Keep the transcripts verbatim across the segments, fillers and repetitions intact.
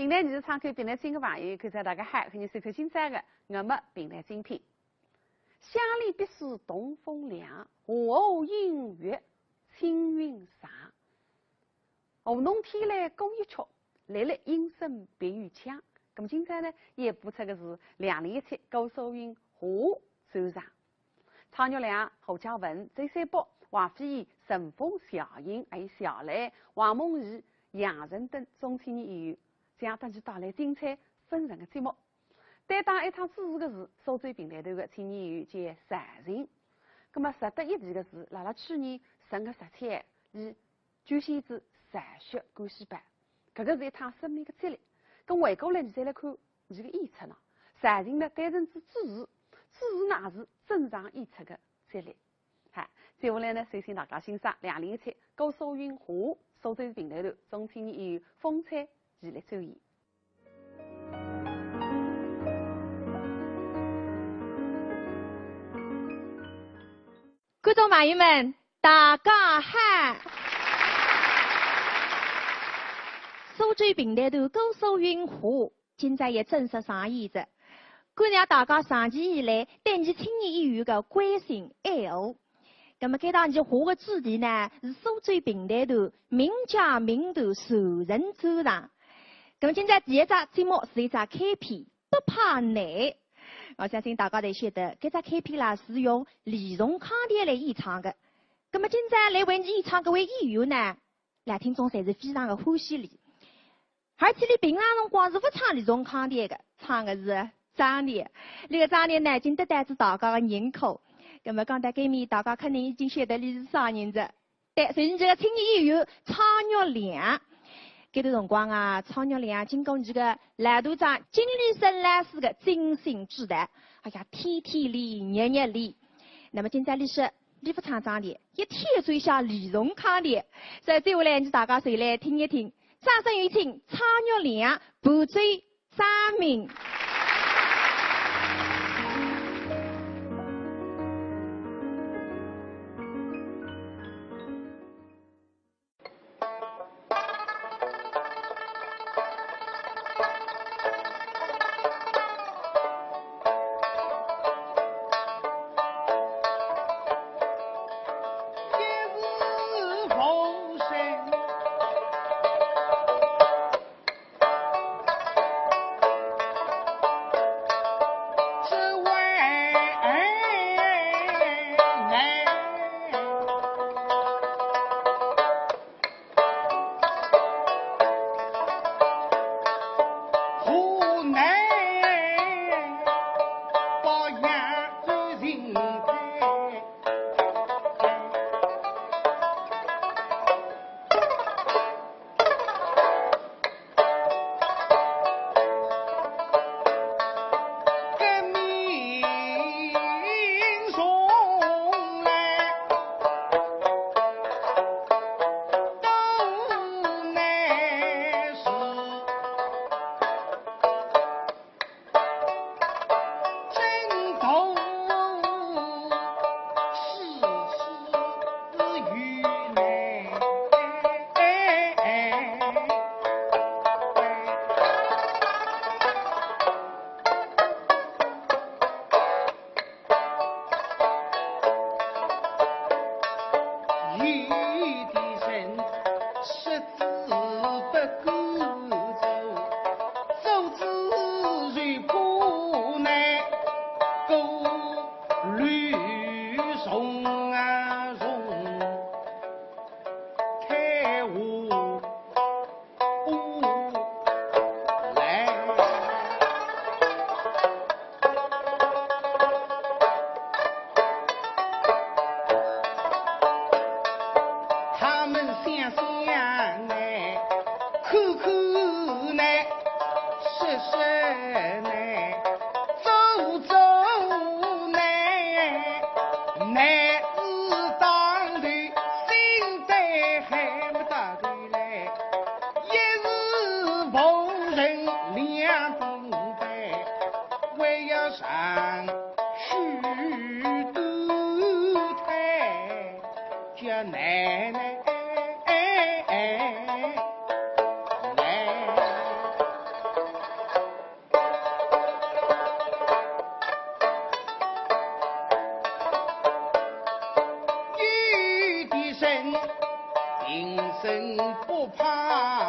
评弹艺术窗口评弹精品个朋友，各位大家好，欢迎收看今朝个《我们评弹精品》。乡里别墅东风凉，河南音乐青云长。河南天来歌一曲，历历音声别有腔。那么今朝呢，要播出个是两零一七姑苏运河传唱。 蔡玉良、何嘉文、周三宝、王菲、陈峰、小英、还有小雷、王梦怡、杨晨等中青年演员，将搭侬带来精彩纷呈个节目。担当一趟主持个是苏州评弹团个青年演员叫赵琴。那么值得一提个是，辣辣去年十月十七，伊捐献仔腎血干细胞，搿个是一趟生命个接力。搿回过来，侬再来看伊个演出呢，赵琴呢，担任仔主持，主持呢也是正常演出个接力。好，接下来呢，首先大家欣赏两零一七姑苏运河苏州评弹团中青年演员风采伊来主演。观众朋友们，大家好！苏州评弹团姑苏运河 今朝也正式上演哉。感谢大家长期以来对伲青年演员个关心爱护。那么，该档伲河个主题呢，是苏州评弹团名家名段传承专场。那么，今朝第一只节目是一只开篇，不怕难。我相信大家侪晓得，该只开篇啦是用李荣康调来演唱个。那么，今朝来为伲演唱搿位演员呢，老听众侪是非常个欢喜伊。 而且伊平常辰光是勿唱李荣康调个，唱个是张调。伊个张调呢，已经得到仔大家个认可。那么讲到搿面，大家肯定已经晓得伊是啥人哉。对，就是伲个青年演员蔡玉良。搿段辰光啊，蔡玉良经过伲个老团长金立生老师个精心指导，哎呀，天天练，日日练。那么今朝伊说，伊勿唱张调，一天奏一下李荣康调。所以接下来，伲大家就来听一听。 掌声有请蔡玉良伴奏张调。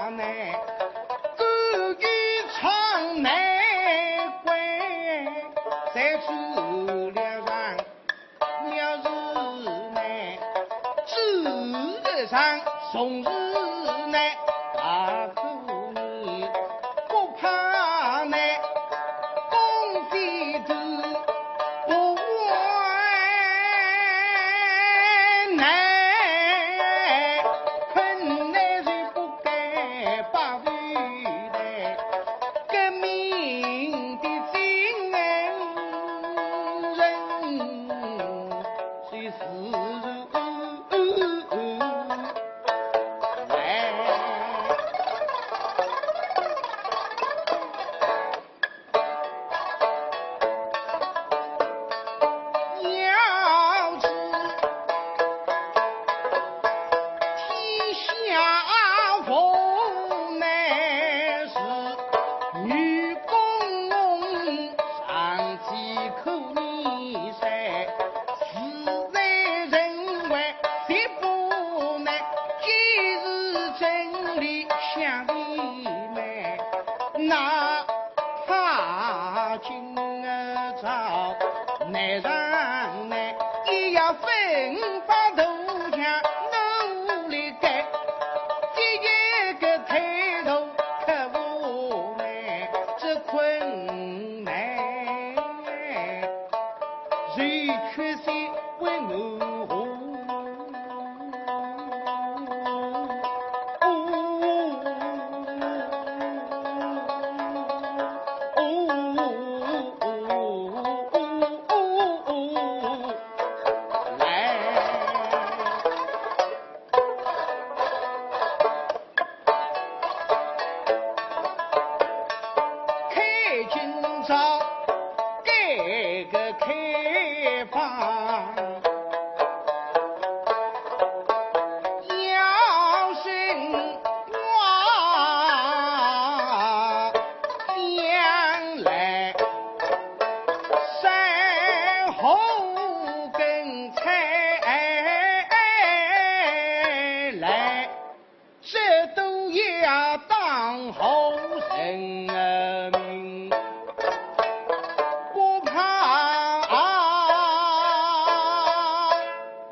乃，敢于闯难关，在此了上了事乃，自上从事乃，大可你不怕乃，公子都不问乃，困难是不 该把未来革命的精神，谁是来？ 要知天下无难事，愚公上计可逆山，自在人为谁不难？既是真理想的美，哪怕今朝难上难，也要奋发图强，努力改，这一个态度可无奈，这困难谁缺席为我？ 开今朝改革开放，要兴旺将来山河根才来。 这都要当好人民，不怕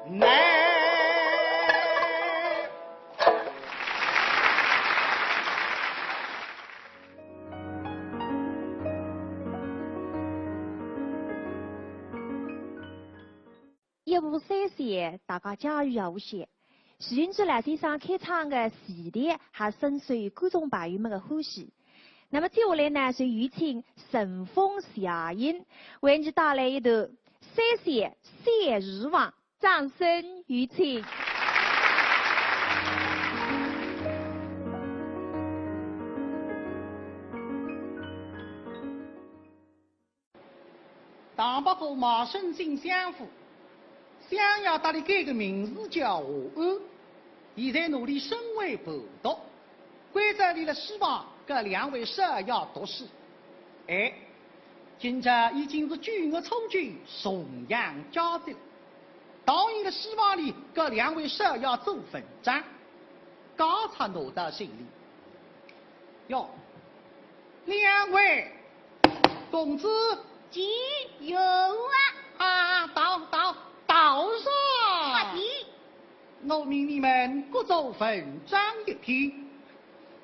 难。 一部《三笑》，大家家喻户晓。徐云志老先生开场的序调还深受观众朋友们的欢喜。那么接下来呢，就有请陈峰、谢英为你带来一段《三笑》《小厨房》，掌声有请。 唐伯虎卖身进相府，相爷搭俚改个名字叫华安，现在拿俚升为伴读，关照俚勒书房搿两位少爷读书。哎，今朝已经是九月初九，重阳佳节，当然勒书房里搿两位少爷做文章，刚才拿到信里。 哟，两位公子。有啊。啊，到，到，到哉。快点。我命你们各做文章一篇。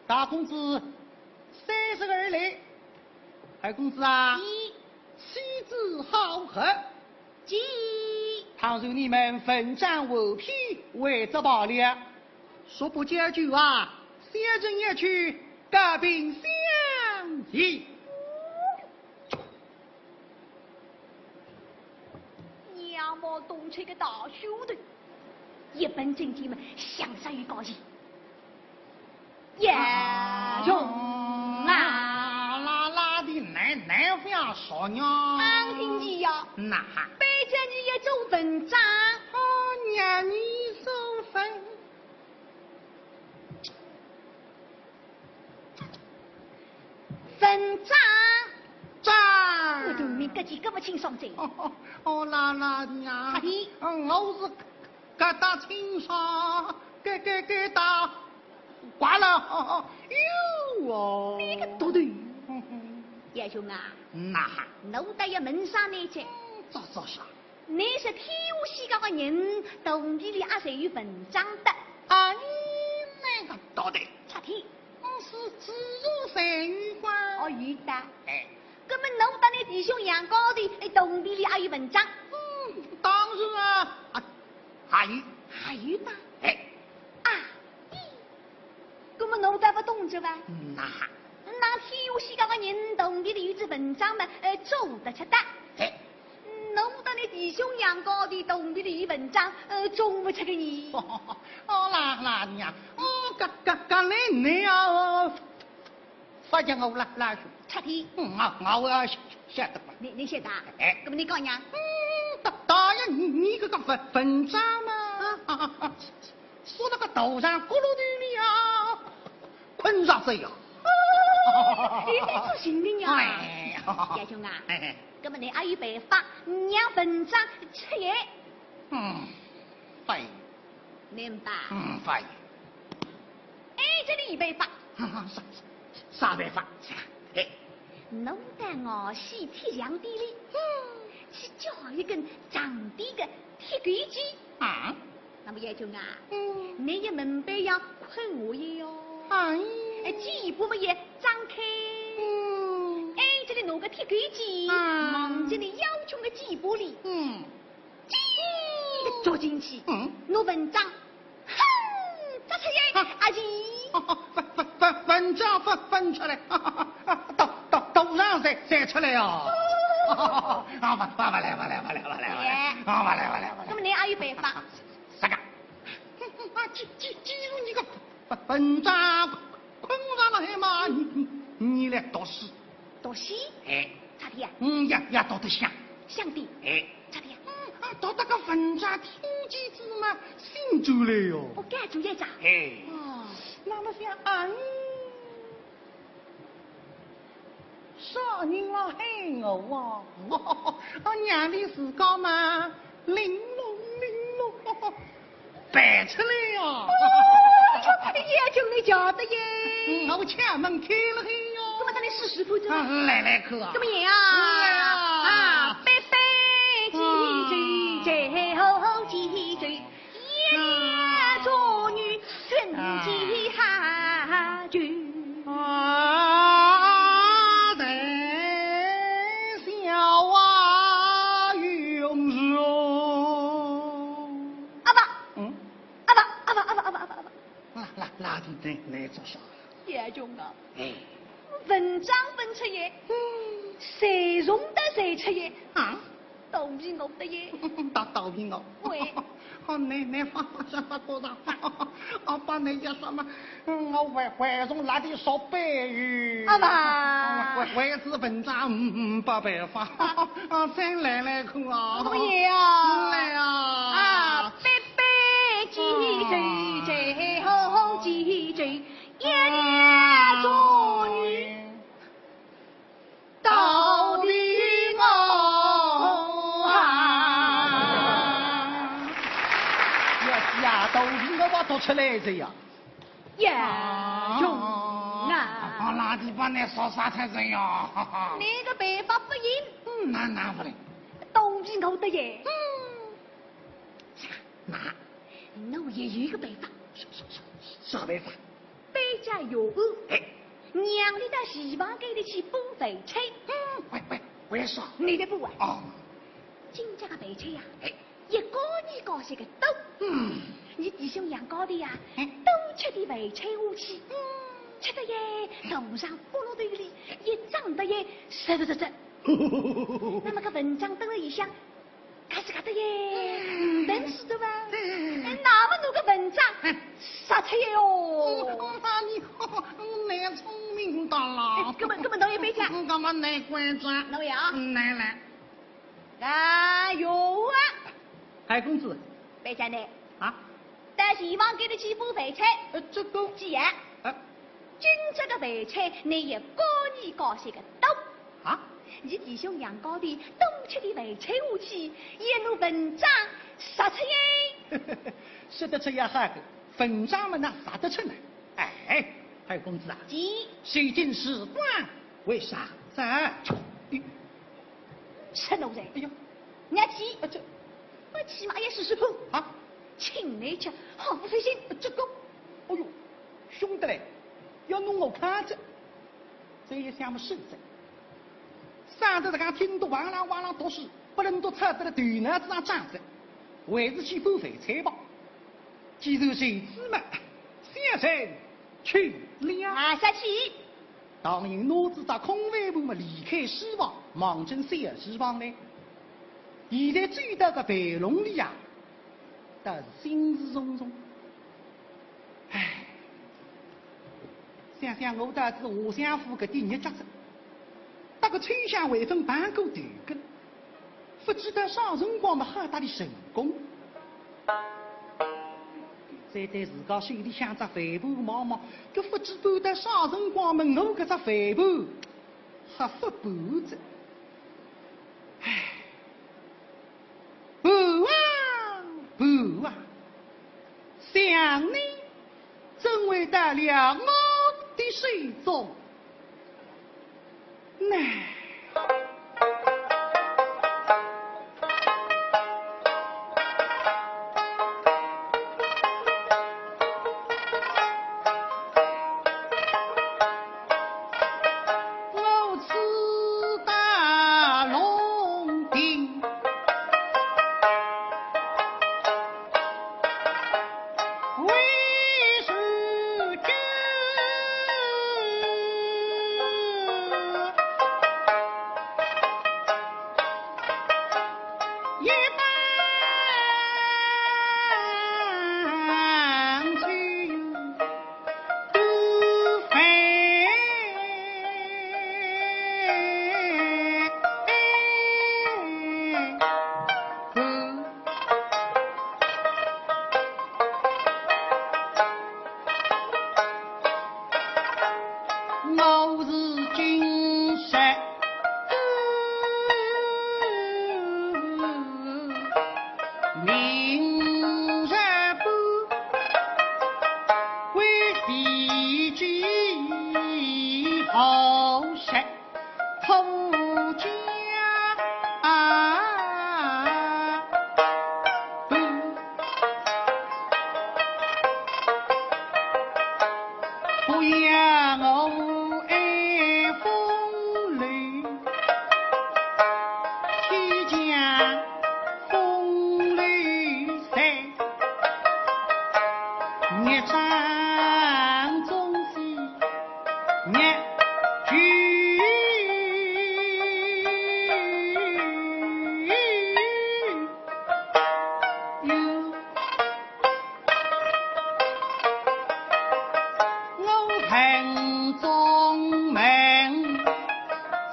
大公子三十二来。二公子啊，妻子好合。 倘若你们文章完毕，回则罢了。若不交就啊，小人也去告禀相爷。娘们动起个大手头，一本正经么，想啥有高兴。 呀，用啊！啦啦的，难，难不要说呢。俺听你呀，那，白叫你也做文章。哦，让你做文，文章。章。我都明个几个么清爽哉。哦，哦，哦，啦啦的呀。快点。嗯，我是搿搭清爽，搿，搿，搿搭挂了，哟哦。你个秃头！嗯哼。叶兄啊，哪哈？奴搭要问啥呢？这，做，做啥？你是天下世界个人，肚皮里阿是有文章的？啊，你那个到底？拆天。我是自然才有个。哦，有的。哎。那么奴搭你弟兄杨高头，哎，肚皮里阿有文章？嗯，当然啊，啊，还有。还有的？哎。啊，咦，那么奴搭勿懂着吧？哪哈？那天下世界个人肚皮里有只文章嘛，呃，做得吃的。哎。奴搭你弟兄杨高头肚皮里有文章，呃，做勿吃个呢？哦，啦，啦，你呀，哦，搿，搿，搿来你呀，哦，发觉我啦，啦，拆天。嗯，我，我，我晓，晓得吧？你，你晓得啊？哎。那么你讲呀？嗯，大，大爷，你，你搿个文，文章嘛，啊，啊，啊，啊，说那个头上骷髅头里啊，困着谁呀？你在做神经呀？哎呀。叶兄啊，哎，哎。那么你还有办法让文章出现？嗯，对。明白？嗯，对。哎，这里有办法。啥，啥办法？哎。侬带我去铁墙壁里，嗯，去叫一根长的个铁钩子。啊？那么叶兄啊，嗯。你也门板要困下去哟。哎。哎，嘴巴么也张开。嗯。哎，这里弄个铁钩子，啊。往这里腰穷个嘴巴里。嗯。这个捉进去，嗯。拿文章，哼，捉出来，啊。阿是？文，文，文，文章翻，翻出来，到，到，到上再，再出来哦。啊，勿，勿来，勿来，勿来，勿来，勿来。哎。啊，勿来，勿来，勿来。那么你还有办法？啥个？啊，记，记，记住你个 文，文章困着了海嘛，你，你，你来读书。读书？哎。拆天啊？嗯，也，也读得响。响的。哎。拆天啊？嗯，啊，读得个文章听见仔嘛，心转来哟。我感觉一着。哎。哦，那么想，啊，嗯，啥人来喊我啊？我，我娘的自家嘛，玲珑，玲珑。 背出来呀。哦，也就你晓得耶。嗯，我前门开了嘿哟。那么咱来试试看。啊，来来看啊。怎么样啊？来啊。啊，背背起嘴，后后起嘴，一男做女，身体哈就。啊，在小啊，永寿。阿爸。嗯。 阿爸，阿爸，阿爸，阿爸，阿爸，阿爸。那，那，那你，你，你做啥？叶兄啊，哎。文章翻出来，嗯。谁送得谁出来？啊？肚皮饿得耶。肚，肚皮饿。喂。哦，你，你发，发，发，发多大？阿爸，你要什么？嗯，我为，为从哪里说白哟？阿爸。为，为是文章，嗯，嗯，没办法。啊，再来来看啊。我也要。来啊。啊， 背背起嘴，最后起嘴，一男做女，肚皮饿啊。呀，呀，肚皮饿嘛读出来哉呀。叶兄啊。啊，那地方你说啥才是呀？你个办法不行。嗯，哪，哪不灵？肚皮饿得耶。嗯。 啥？那，那我也有一个办法。啥，啥，啥，啥办法？搬家有误。哎。让你到厨房间里去补饭菜。嗯，为，为，为啥？你得补啊。哦。今朝个饭菜呀，哎。一家人家些个多。嗯。你弟兄两家头呀，哎。多吃点饭菜下去。嗯。吃得耶，肚皮上咕噜噜哩，一胀得耶，实实实实。那么个文章蹲了一想， 搿是搿搭耶，嗯。等死的吧？嗯。哎，那么侬个文章，嗯。啥出来哟？哦，那你，哦，你聪明的啦。哎，搿么，搿么侬也搬家？嗯，搿么难关照。侬也啊？嗯，来来。哎哟啊！海公子。搬家呢？啊？ 到厨房间里去补饭菜。呃，这个。姐啊，啊。今朝个饭菜，你一家人家些个多。啊？你弟兄两家头多吃点饭菜下去，一路文章杀出来。说得出也好个，文章嘛哪杀得出呢？哎。哎，二公子啊，急，谁见时光为啥子？哎，吃奴才！哎呀，你要急，啊，这，不急嘛，哎呀，是时候啊，请你吃，好不费心。这个，哎呦，凶得嘞，要弄我看着，这一想么是的。省得自家听得哇啦哇啦读书，不能读，吵得了头脑子上长着，还是去搬饭菜吧。既然如此嘛，小生去了。啊，下去。 唐寅拿仔只空饭盘么离开书房，望准小书房来。现在走到个饭笼里呀，倒是心事重重。唉，想想我倒是下相府搿点日脚子，搭个秋香还朆碰过头个，勿知道啥辰光么好搭俚成功。 再对自家手里向只饭盘望望，搿勿知搬到啥辰光么，我搿只饭盘还勿搬着。唉，盘啊，盘啊，想你怎会到了我的手中？ 我是今日明日半，为避忌后事。 偷家啊，不要我爱风流，天降风流才。 孽障总是孽聚。我恨中门，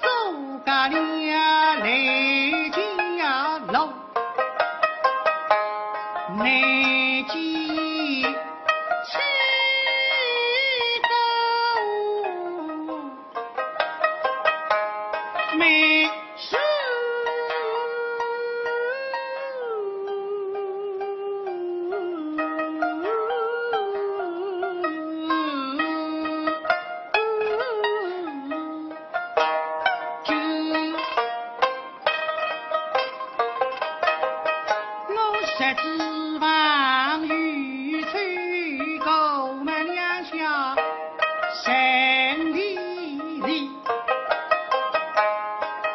做个了雷家楼。 难解其中秘事。 我实指望与秋香，我们两家成连理。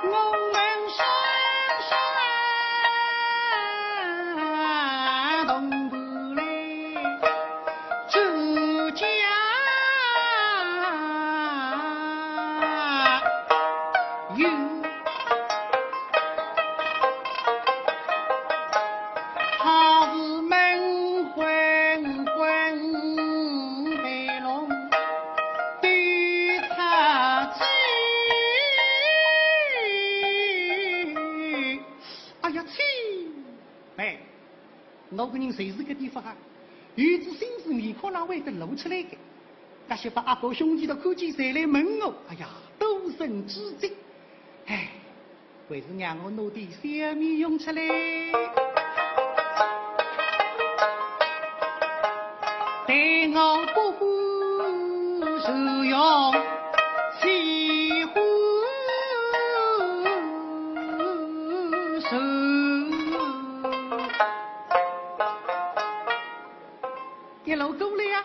我们双双同步来 周家有好似门魂滚滚被龙对他追。哎呀，气！哎， 我个人侪是搿点法啊，有仔心事面孔浪会得露出来个。搿些把阿哥兄弟都看见侪来问我，哎呀，多生之气。唉，还是让我拿点笑面容出来。待我不负手摇西湖水。一路过来呀，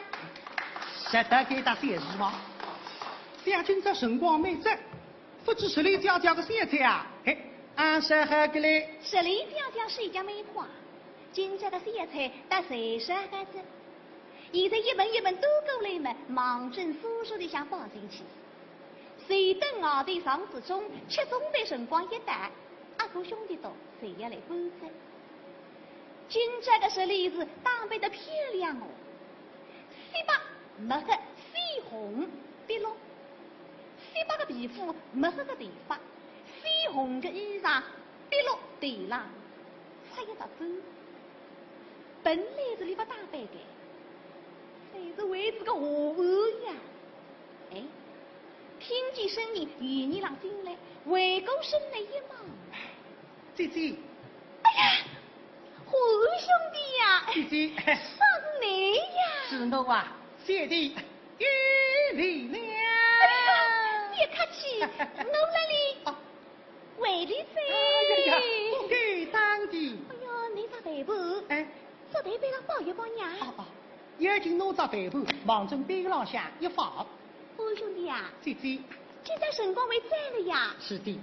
值得该搭小事吗？想今朝辰光蛮早，勿知十里姐姐个小菜啊，嘿，阿啥好个嘞？十里姐姐手脚蛮快，今朝个小菜搭侪啥好个。 现在一盆一盆端过来嘛，望准书桌里向摆进去。随等外头上子钟，吃中饭辰光一到，阿哥兄弟笃侪要来搬哉。今朝个十里是打扮得漂亮哦，雪白墨黑鲜红碧绿，雪白个皮肤，墨黑个头发，鲜红个衣裳，碧绿头浪，插一只簪。 本来是俚勿打扮个，侪是为仔个下盘呀。哎，听见声音，沿沿浪进来，回过身来一望。姐姐。哎呀，华兄弟呀！姐姐。啥是你呀？是我啊，小弟有礼了。哎呀，别客气，我来哩。啊， 回来哉。哎呀呀，不敢当的。哎呀，拿只饭盘，哎。桌台背浪摆一摆呀。哦，哦，已经拿只饭盘望准边浪向一放。华兄弟啊，姐姐。今朝辰光还早了呀。是的。你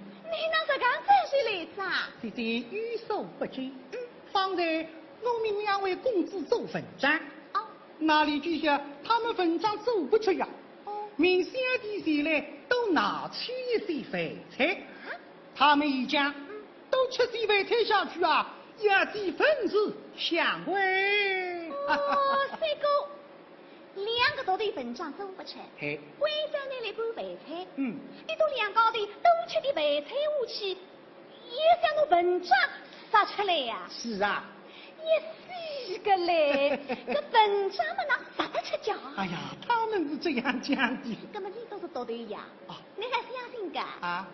哪哼实梗早些来哉啊？姐姐有所不知，嗯。方才我命两位公子做文章，哦。哪里知晓他们文章做不出呀。哦。命小弟前来多拿取一些饭菜。啊？ 他们一家都吃些饭菜下去啊，也是粉丝相会。哦，三哥，两个独头文章做不出，嘿。关照你来搬饭菜，嗯。你到两家头多吃点饭菜下去，也想拿文章杀出来呀。是啊。也是个嘞，搿文章嘛哪杀得出家？哎呀，他们是这样讲的。搿么你倒是独头呀？啊。你还相信个？啊。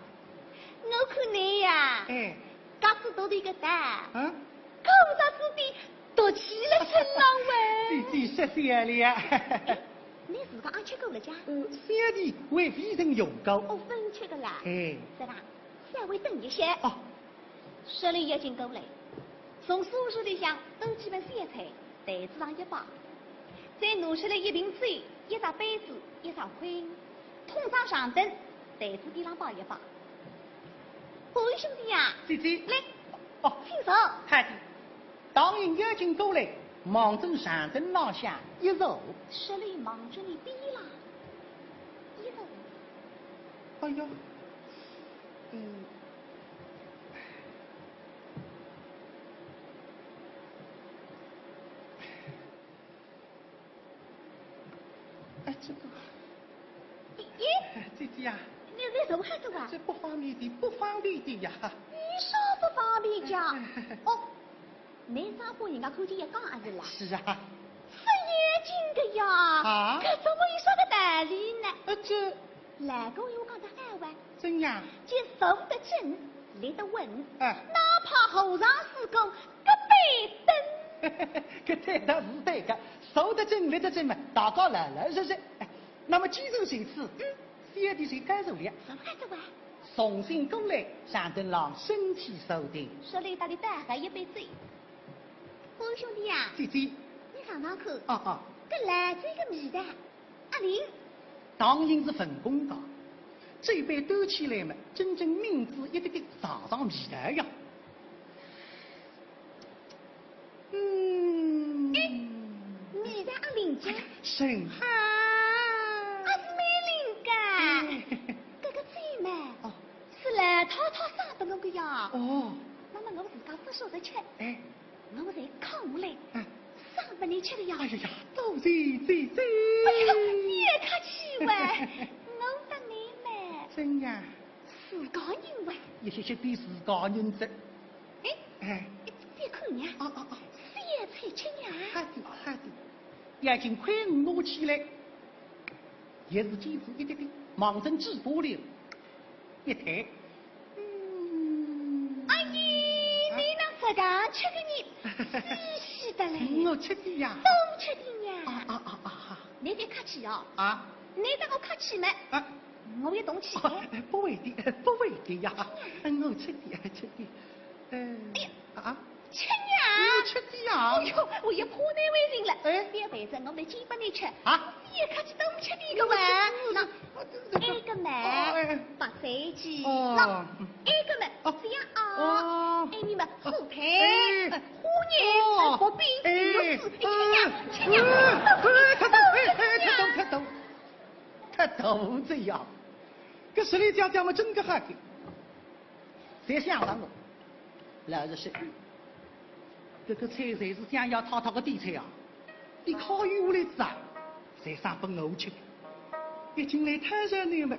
我看你呀，哎。架子独头个大，嗯？靠着子的独起了身浪喂。姐姐说笑了呀。哎，你自家阿吃过了家？呃，小弟还未曾用过。哦，勿吃个啦。哎。是吧？稍微等一歇。哦。说了要紧过来，从书桌里向拿几盆小菜，台子上一摆，再拿出来一瓶水，一只杯子，一只筷，统上上等，台子边浪摆一摆。 华兄弟呀，姐姐。来，哦，请坐。好的。唐寅要紧过来，望准长凳浪向一坐。说了望准俚边浪一坐。哎呀，嗯。 哎，这个，咦？哎，姐姐呀，你在做啥子啊？这不方便的，不方便的呀。有啥不方便讲？哦，你丈夫人家看见也讲阿是啦？是啊。是要紧的呀。啊？搿怎么有啥个道理呢？呃，这，老古人讲得好哇。怎样？就坐得正，立得稳，哎。哪怕和尚师公隔壁等。搿对倒是对个，坐得正，立得正嘛，大家老老实实。哎，那么既然如此，嗯，小弟就告辞了。啥个告辞啊？重新过来，长凳浪身体坐定。说了搭俚倒好一杯水。好兄弟呀，姐姐。你尝尝看，哦，哦。搿老酒个味道，阿灵。唐寅是文工家，这杯端起来嘛，真正抿仔一滴滴尝尝味道呀。 嗯。哎，味道阿灵个？真好。阿是蛮灵个。哎。搿个酒嘛，哦。是老太太赏拨我个呀。哦。那么我自家勿舍得吃，哎。我才扛下来，哎。赏拨你吃个呀。哎呀呀，多谢姐姐。哎呀，别客气喂，我搭你嘛。怎样？自家人喂。一歇歇对自家人哉。 哎，哎。再看呀，啊，啊，啊。小菜吃呀。好的，好的。要紧筷子拿起来，也是搛仔一滴滴，望准嘴巴里一推。嗯。哎呀，啊？你哪哼实梗吃个呢？死死的嘞。我吃的呀。多吃点呀。啊，啊，啊，啊，啊。你别客气哦。啊？倷搭我客气嘛，啊。我也动气。哦，不会的，不会的呀。嗯，我吃的，吃的。呃，哎呀，啊？吃呀。嗯，吃的呀。哎呦，我也怕难为情了。哎。覅烦着，我买几拨倷吃。啊？覅客气，多吃点个嘛。我吃，我吃，那，我吃，我吃。埃个嘛，哦，哎，哎。白斩鸡。哦。那，埃个嘛，哦。这样啊。哦。埃面嘛，火腿，哎。呃，虾仁，哦。薄饼，哎。肉丝，你吃呀，吃呀。哎，哎，太多，哎，哎，太多，太多。太多这样。搿实在讲讲嘛，真个好个。侪想着我。老实说，搿个菜侪是想要太太个点菜啊，伊考虑下来仔啊，侪想拨我吃个。一进来摊上来嘛，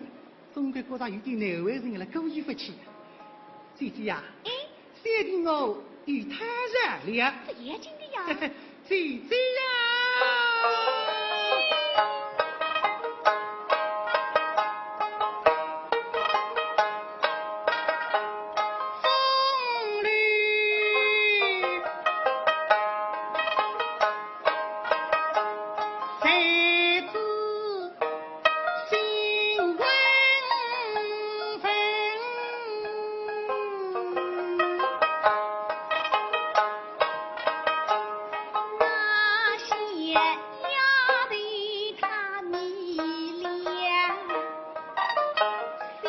总归觉着有点难为情了，过意勿去。姐姐呀，哎。 小弟我已摊上了。不要紧的呀。姐姐呀！风里谁知 心温温。那些丫头她迷恋心，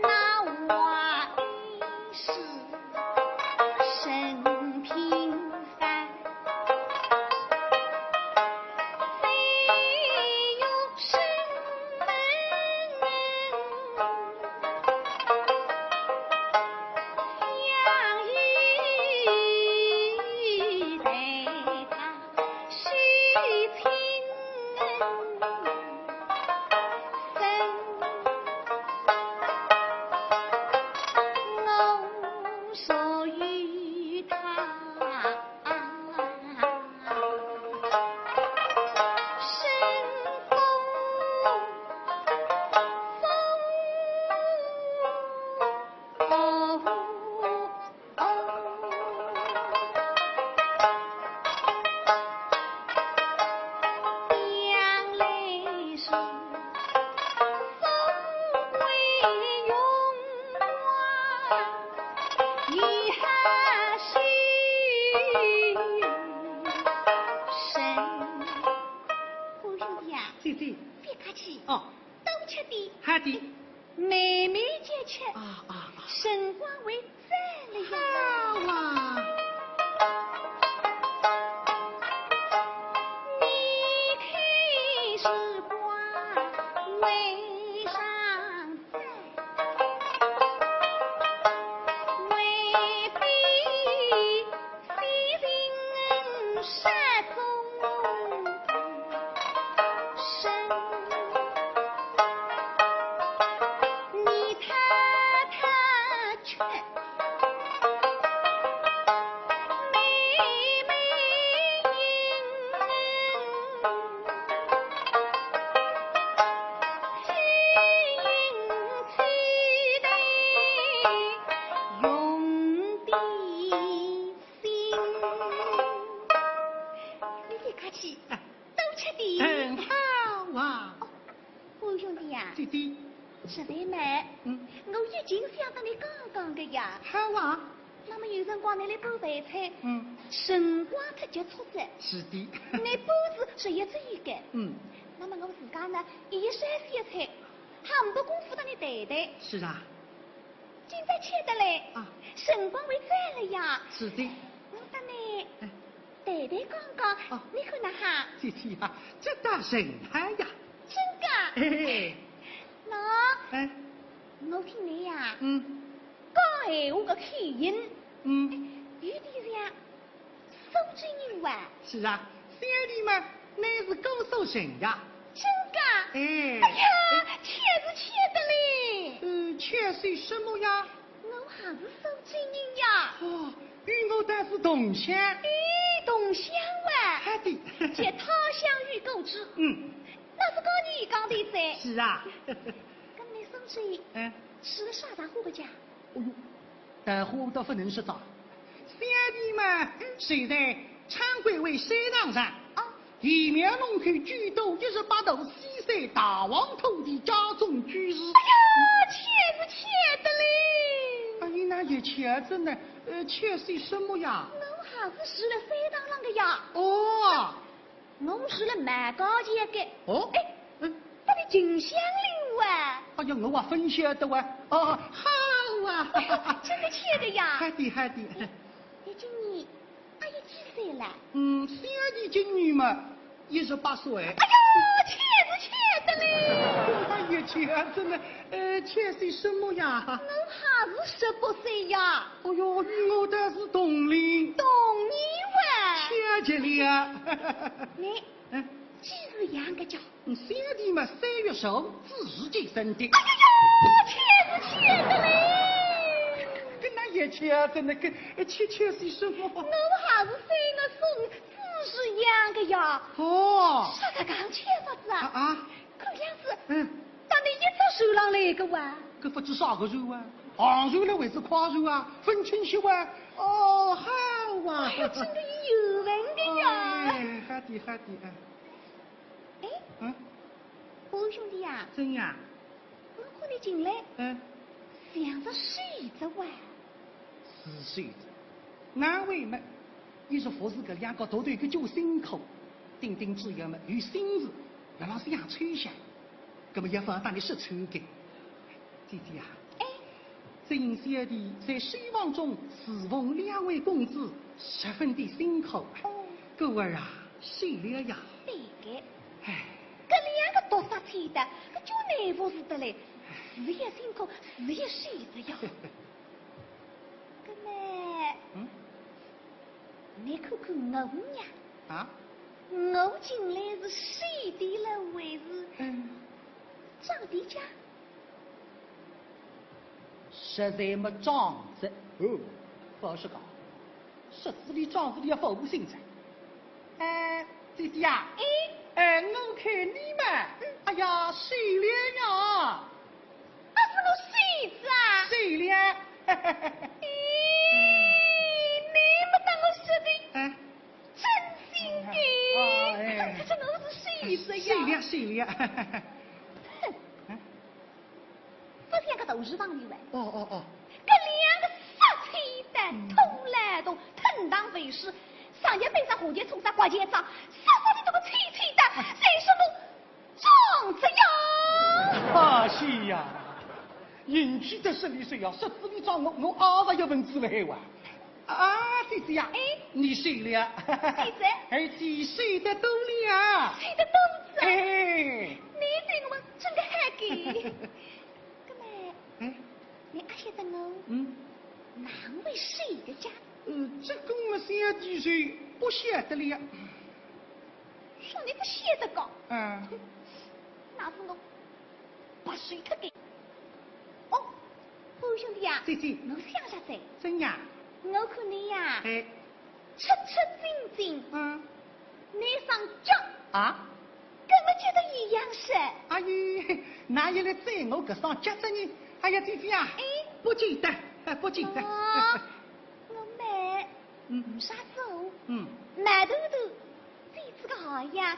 那我 是沈平山，飞越深门相依待他。 是情深，我属于他。生风风。 姑兄弟啊，姐姐。别客气。哦。多吃点。好的。 慢慢叫吃，啊，啊，啊。辰光会早了呀。好啊。你看时光会上早，未必 你别客气，哎。多吃点。嗯，好啊。哦，姑兄弟呀，姐姐。实在嘛，嗯。我已经想着你刚刚个呀。好啊。那么有辰光你来搬饭菜，嗯。辰光忒急促哉。是的。那搬子是一只一个。嗯。那么我自家呢，也烧些菜，还没功夫搭你谈谈。是啊。 今朝吃得来，啊。辰光会早了呀。是的。我搭你，哎。谈谈讲讲，哦。你看哪哈？姐姐呀，这倒甚好呀。真个？嘿嘿。喏，哎。我听你呀，嗯。讲闲话个口音，嗯。有点像 苏州人哇？是啊，小弟嘛，乃是姑苏人呀。真个？哎。哎呀，巧是巧得嘞。呃，巧些什么呀？我还是苏州人呀。哦，与我倒是同乡。哎，同乡哇？好的。且他乡遇故知。嗯。那是讲你讲的噻。是啊。搿么苏州人，嗯。是个啥大户个家？哦哟，大户倒不能说到。小弟嘛，是在昌贵为山上人。哦。前面弄去居都一十八度西山大王土地家中居士。哎呀，巧是巧得嘞！哎，那也巧着呢，呃，巧些什么呀？我还是住了山塘浪的呀。哦，我住了蛮高前的。哦，哎，嗯，那个秦香林哇。哎呀，我还勿晓得哇。哦，好啊。哎呀，真的巧的呀。好的，好的。你今年阿有几岁了？嗯，小弟今年嘛，一十八岁。哎呀，巧是巧得嘞！哎呀，巧着呢，呃，巧些什么呀？我还是十八岁呀。哎哟，与我倒是同龄。同年哇。巧极了呀。你，嗯，几时养的家？ 嗯，小弟嘛，三月十五子时节生的。哎呀呀，巧是巧得嘞！搿哪也巧着呢，搿，呃，巧，巧些什么？我还是三月十五子时养的呀。哦。啥个讲巧法子啊？啊，啊。看样子，嗯。到你一只船浪来的哇。搿勿知啥个船啊？航船了还是快船啊？分清楚啊。哦，好啊。哎呀，真的有缘的呀。哎，好的，好的，哎。 哎，嗯？我兄弟呀，怎样？我看你进来，嗯。像是水着哇。是水着。难为嘛，伊是服侍搿两个大头个救辛苦，顶顶主要嘛，有心事，辣浪想抽象，搿么也勿搭你说出个。姐姐啊，哎。 这因小弟在书房中侍奉两位公子，十分的辛苦。哦。故而啊，谢了呀。对个。哎。搿两个读书人的，搿就难服侍得来，是也辛苦，是也受着呀。搿么，嗯？你看看我呀。啊？我进来是瘦的了，还是，嗯。 长的家？实在没长着。哦，勿是讲，实子里长子里也勿无心着。哎，姐姐呀，哎。哎，我看你嘛，嗯。哎呀，瘦了呀。啊，是我瘦子啊？瘦了。咦，你没当我说的。哎。 真心的，哦，哎。看看这我是谁子呀？谁了，谁了？哼，哎。不像个都是当的喂。哦，哦，哦。搿两个杀气的，哎。偷来的，吞当为师，上一辈子红颜冲杀刮尖杀，杀杀的这个气气的，哎。谁说不 撞着呀！啊，是呀，引起的是你谁呀？说子里撞我，我二十一分子了还哇。啊，姐姐呀，哎。你谁了？姐姐。哎，姐谁的多了啊？谁的多子啊？哎。你对我真的还给。搿么，哎。你阿晓得我？嗯。哪位谁的家？呃，这个么小弟是不晓得了呀。 说你不晓得个。嗯。那是我白水脱的。哦，好兄弟呀，姐姐。我想着哉。怎样？我看你呀，哎。出出进进，嗯。你上脚。啊？跟我脚得一样是。哎呀，哪有来在我搿上脚着呢？哎呀，姐姐啊，哎。不简单，哎，不简单。啊，我买，嗯。没啥走。嗯。买豆豆。 这次个好呀，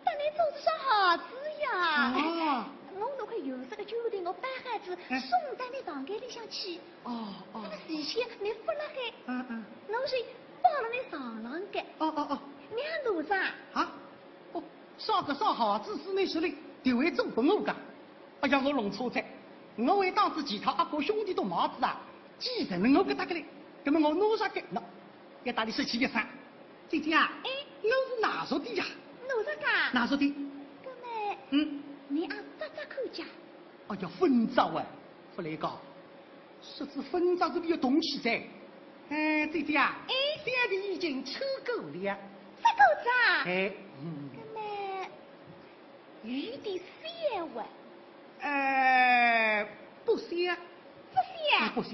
等你做只双鞋子呀。哦。我拿块有色个旧的，我摆好仔，哎。送到你房间里向去。哦，哦。那么事先你勿辣海，嗯，嗯。我是放辣你床浪个。哦，哦，哦。你还拿着啊？啊？哦，啥个双鞋子是你说的，特为做拨我个。哎呀，我弄错哉，我还当仔其他阿哥兄弟都买仔啊，既然我搿搭个嘞，那么我拿啥个？喏，要搭你说起一声。 姐姐啊，哎。我是拿着的呀。拿着个？拿着的。搿么，嗯。你阿扎扎看家？哎呀，分扎啊，勿来讲，说是分扎是有动气噻。哎，姐姐啊，哎。小弟已经抽过了。扎过子啊？哎，嗯。搿么， 有点小哇。呃，不小。不小？啊，不小。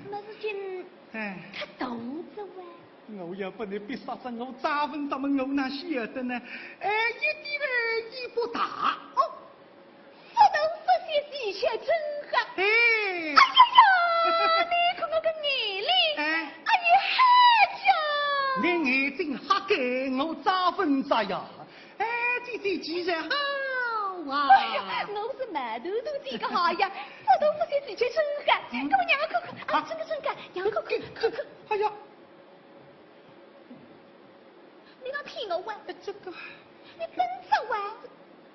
那是真，哎。太大子哇。我要拨你逼杀杀，我咋分他们我哪晓得呢？哎，一点儿也不大。哦，不大不小，的确真好。哎。哎呀呀，你看我个眼泪，哎。哎呀，好家。你眼睛瞎个，我咋分啥呀？哎，姐姐，既然好啊。哎呀，我是毛头头这个好呀，这都不是姐姐真干，给我让我看看啊，真个真干，让我看看，看看。哎呀，你敢骗我啊？这个，你笨着啊？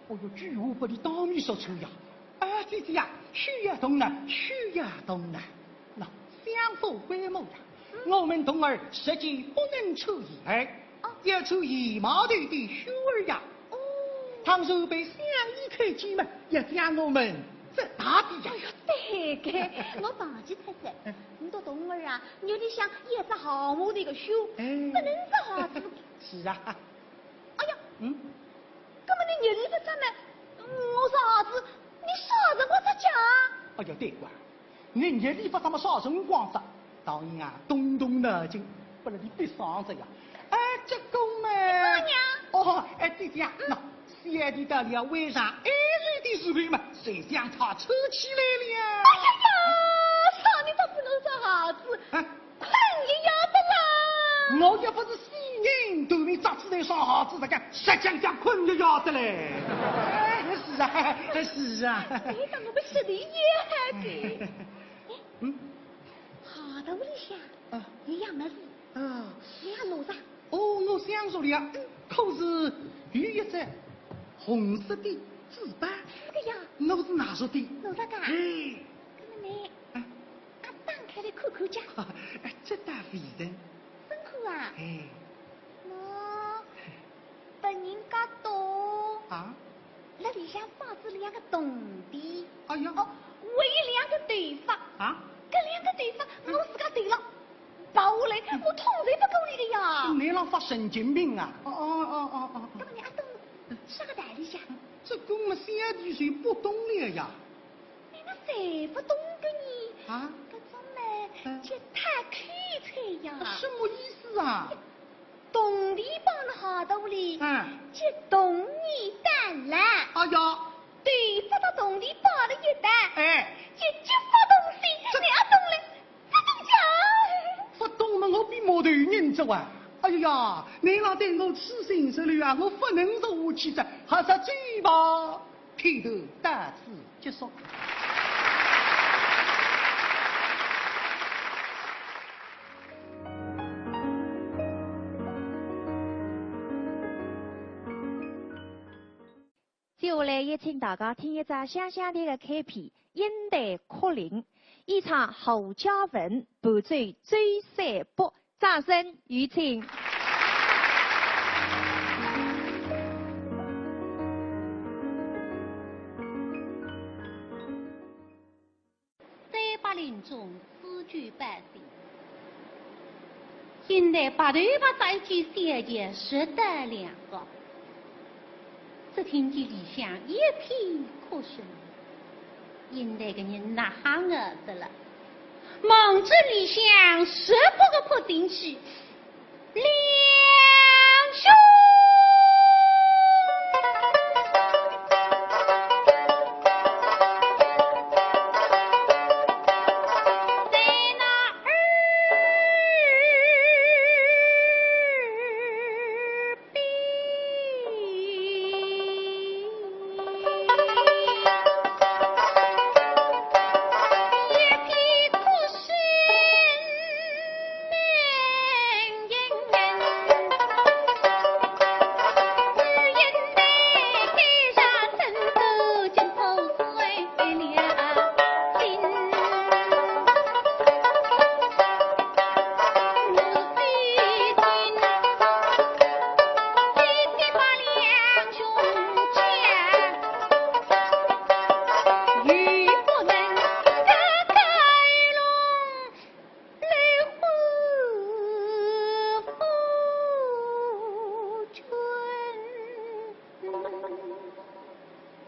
哦哟，句话不离当面说出呀。啊，姐姐呀，休要动怒，休要动怒。那相府规模呀，我们童儿实际不能出言，要出姨妈头的羞儿呀。哦，倘若被相爷看见嘛，要将我们责打的呀。哎呦，对个，我忘记脱了。你个童儿啊，日里向也是好母的个羞，哎，不能是好子。是啊。哎呀，嗯，那么你日里不着嘛，我是好子，你啥辰光着讲？哎呀，对个，你日里不着嘛啥辰光着？倒应啊，动动脑筋，不然你别上着呀。哎，这个嘛。哦，哎，姐姐啊，那小弟到了晚上，哎，累的时候嘛，谁想他抽起来了。哎呀呀，少年，这是我是好子，哎，困也要得啦。我也不是死人，对面着仔来上好子，这个实讲讲困也要得嘞。哎，是啊，是啊。哎，那我们实在也好的。嗯，好的，屋里向啊，有样么事，啊，你要弄啥？哦，我想着了，可是有一只红色的纸板，是个呀，我是拿着的。弄啥个？哎，那么呢？啊，啊，打开来看看讲。哎，这大肥人。真看啊？哎，那，拨人家懂啊？ 那里向放着两个铜钿。哎呀，哦，还有两个头发。啊？搿两个头发我自家头浪拔下来，我统侪勿顾伊个呀。你浪发神经病啊？哦哦哦哦哦。那么你阿懂啥个道理呀？这个么小弟就不懂了呀。你那侪勿懂个呢？啊？搿种么，嗯，叫太口才呀。什么意思啊？ 铜钿摆勒好肚里，嗯，就铜钿当啦。哎呀，头发到铜钿摆勒一搭，哎，就激发东西，这你也懂了，勿懂讲。勿懂嘛，我比木头人着啊。哎呀，你老对我痴心实了啊，我勿能说下去哉，还是走吧。 片段到此结束。接下来，也请大家听一只乡下调的开篇《烟台哭灵》，演唱胡嘉文，伴奏周赛波。 掌声有请。三百零中四九八零，现在白头发再见小姐十得两个。 只听见里向一片哭声，现在个人哪哼个得了？望仔里向十八个扑进去，两兄。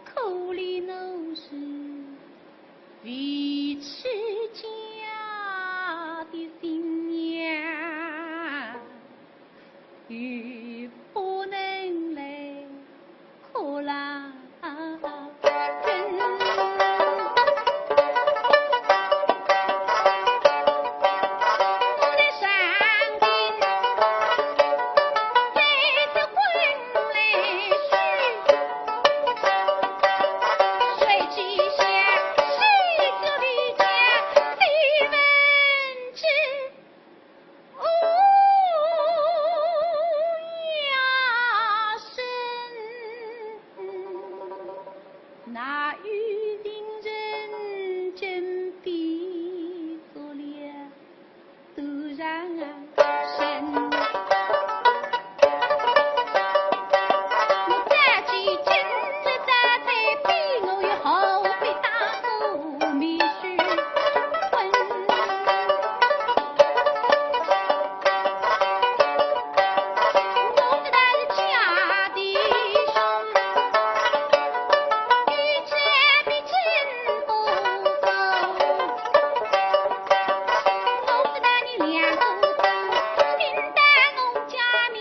可怜我是未出嫁的新娘，又不能来哭郎君。那有情人枕边坐了多少人？我早知今日早在彼，我又何必当初觅须婚？我知道是假的，一切比真不过。我知道你两个字，听得我家面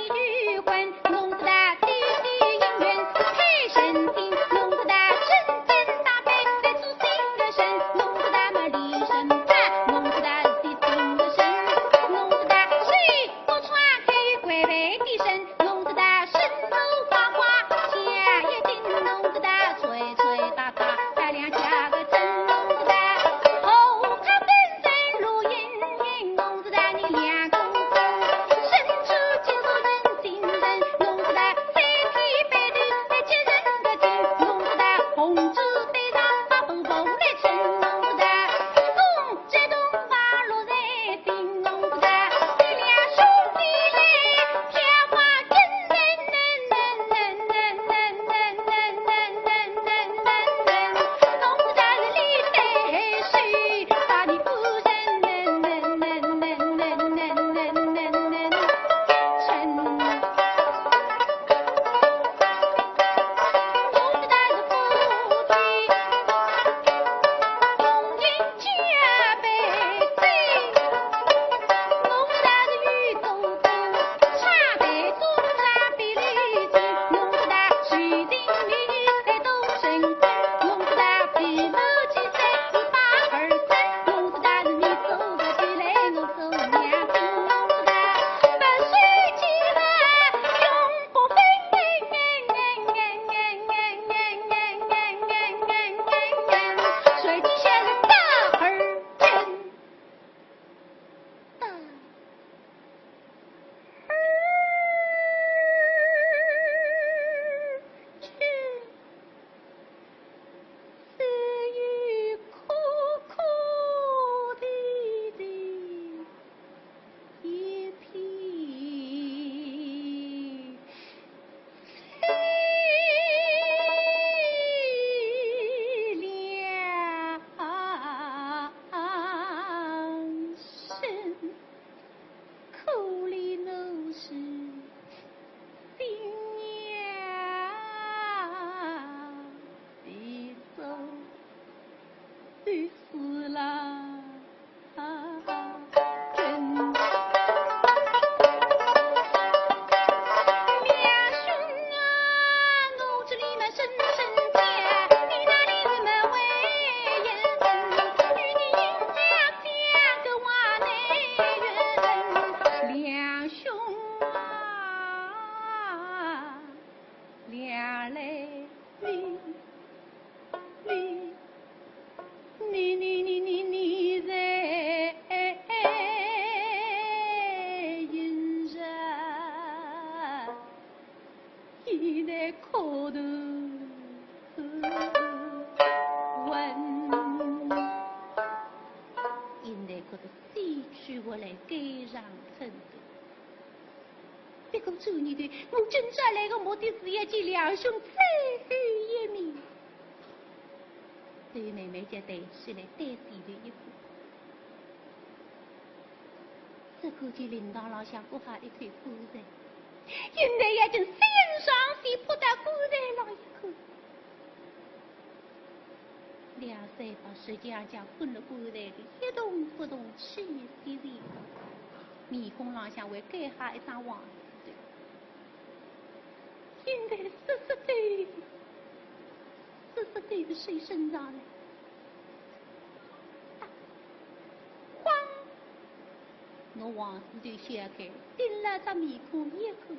有昏。我知道弟弟应允配人情，我知道真正打扮得出新的身，我知道么李生怕，我知道是新的身，我知道谁 我穿开灰白的身，弄得大身后花花，下一顶弄得大吹吹打打，打两下个针弄得大，后头跟人录音音，弄得大你两公公，身处接受人情人，弄得大三天背对在接人的情，弄得大红纸对上把风风来撑，弄得大风 这东方落在金龙山，你俩兄弟来，天花真能能能能能能能能能能能能能能，弄得大是你对谁，把你夫人能能能能能能能能能能能能。 现在哭得死去活来，该上秤砣。不过转念头，我今朝来个目的是要见两兄最后一面。对妹妹就抬起来，对前头一看，只看见灵堂浪向搁好一口棺材，现在要紧身上前扑到棺材浪一看， 两三百实梗梗困了棺材里，一动不动，气息全无，面孔浪向还盖好一张黄纸头。现在瑟瑟抖，瑟瑟抖个手伸上来，啊，哐！ 拿黄纸头掀开，盯牢只面孔一看。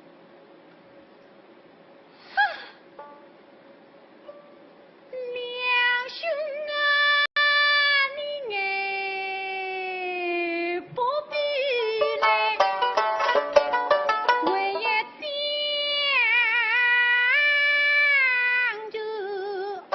哈！两兄啊，你也不必来，为一想就哦。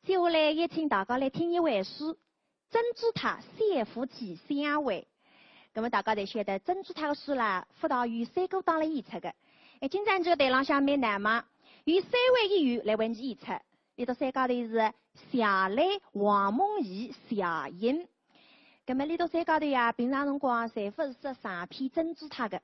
接下来有请大家来听一回书，《珍珠塔》三夫妻相会。那么大家侪晓得，《珍珠塔》个书啦，勿大有三个档来演出个。哎，今朝这个台浪向蛮难嘛，有三位演员来为你演出。里头三家头是谢兰、王梦怡、谢英。 那么里头三家头呀，平常辰光侪勿是说上片《珍珠塔》个。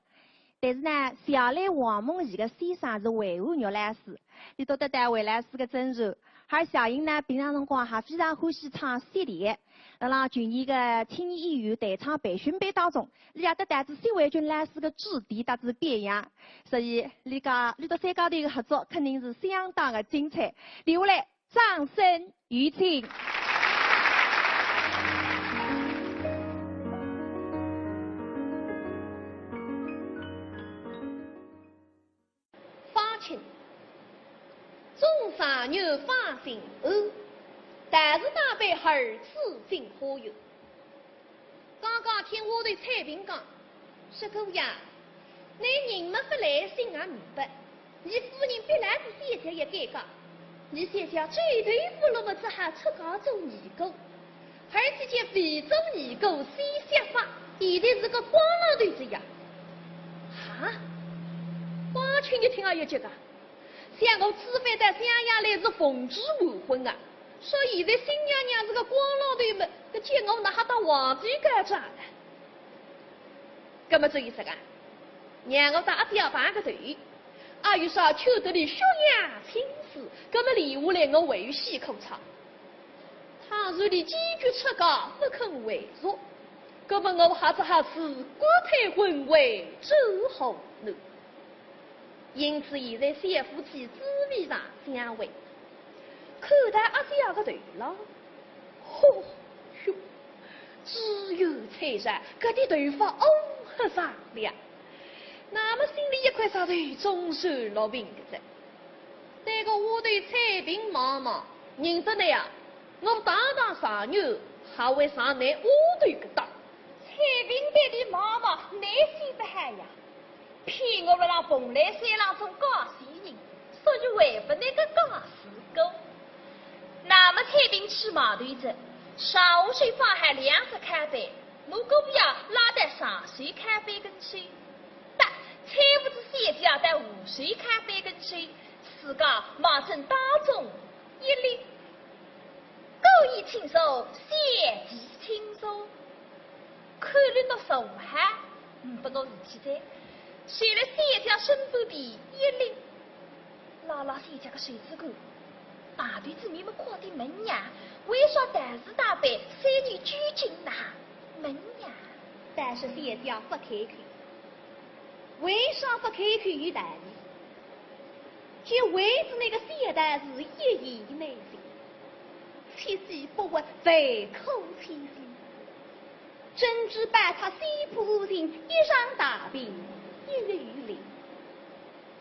但是呢，谢兰、王梦怡个先生是魏瀚玉老师，里头得到魏老师个真传。而谢英呢，平常辰光还非常欢喜唱雪调，辣辣群演个青年演员弹唱培训班当中，伊也得到仔谢伟俊老师个指点搭仔表扬。所以，里家里头三家头个合作肯定是相当个精彩。留下来， 掌声有请。方卿，中状元方卿，但是打扮儿子进花园。 刚刚听丫头采萍讲，说过呀，倷人么勿来信也明白，伲夫人逼牢仔小姐也尴尬，伲小姐走投无路么只好出家做尼姑，而且叫非做尼姑修削发，现在是个光浪头子呀。哈，方卿一听也有急个， 想我此番到襄阳来是奉旨完婚啊，说现在新娘娘是个光浪头么，搿叫我哪哈当皇帝告状呢？搿么注意啥个？让我搭阿爹碰个头，阿有啥求得俚宣扬亲事，搿么留下来我还有戏可唱。倘若俚坚决出家勿肯回族，搿么我还只好自甘退婚回转河南。 因此现在三夫妻姊妹上相会，看到阿姐个头浪，嚯哟，只有彩霞搿点头发乌黑上了，那么心里一块石头总算落平个哉。对个丫头采萍望望，认得倷啊，我堂堂状元，还会上倷丫头个当。采萍对俚望望，倷晓得好呀。 骗我辣辣蓬莱山浪做假仙人，所以还勿能够假师姑。那么采萍去码头哉，上下手放好两只靠背，拿个皮鞋拉到上手靠背跟前，搭搀扶仔小姐到下手靠背跟前，自家望准当中一立。 姑爷请坐，小姐请坐。看俚笃坐好，呒不我事体哉。就辣小姐身边边一立，拉拉小姐个袖子管，外头子面么快点问呀，为啥道士打扮，三年拘禁呐？问呀。但是小姐勿开口，为啥勿开口有道理。 就为仔那个小道士一言难尽，七死不活，万苦千辛。珍珠宝塔三步五行，一场大病，一日有灵。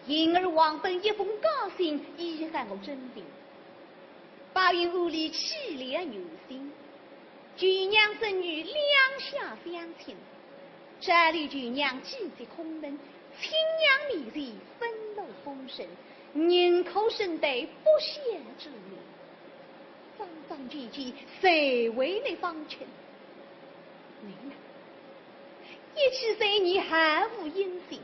幸而王本一封假信，遗害我真情。白云庵里凄凉女心，舅娘侄女两下相亲，这里舅娘既是空门， 亲娘面前分落风声，宁可身带不孝之名。桩桩件件，谁为你方卿？你呢？一去三年毫无音信，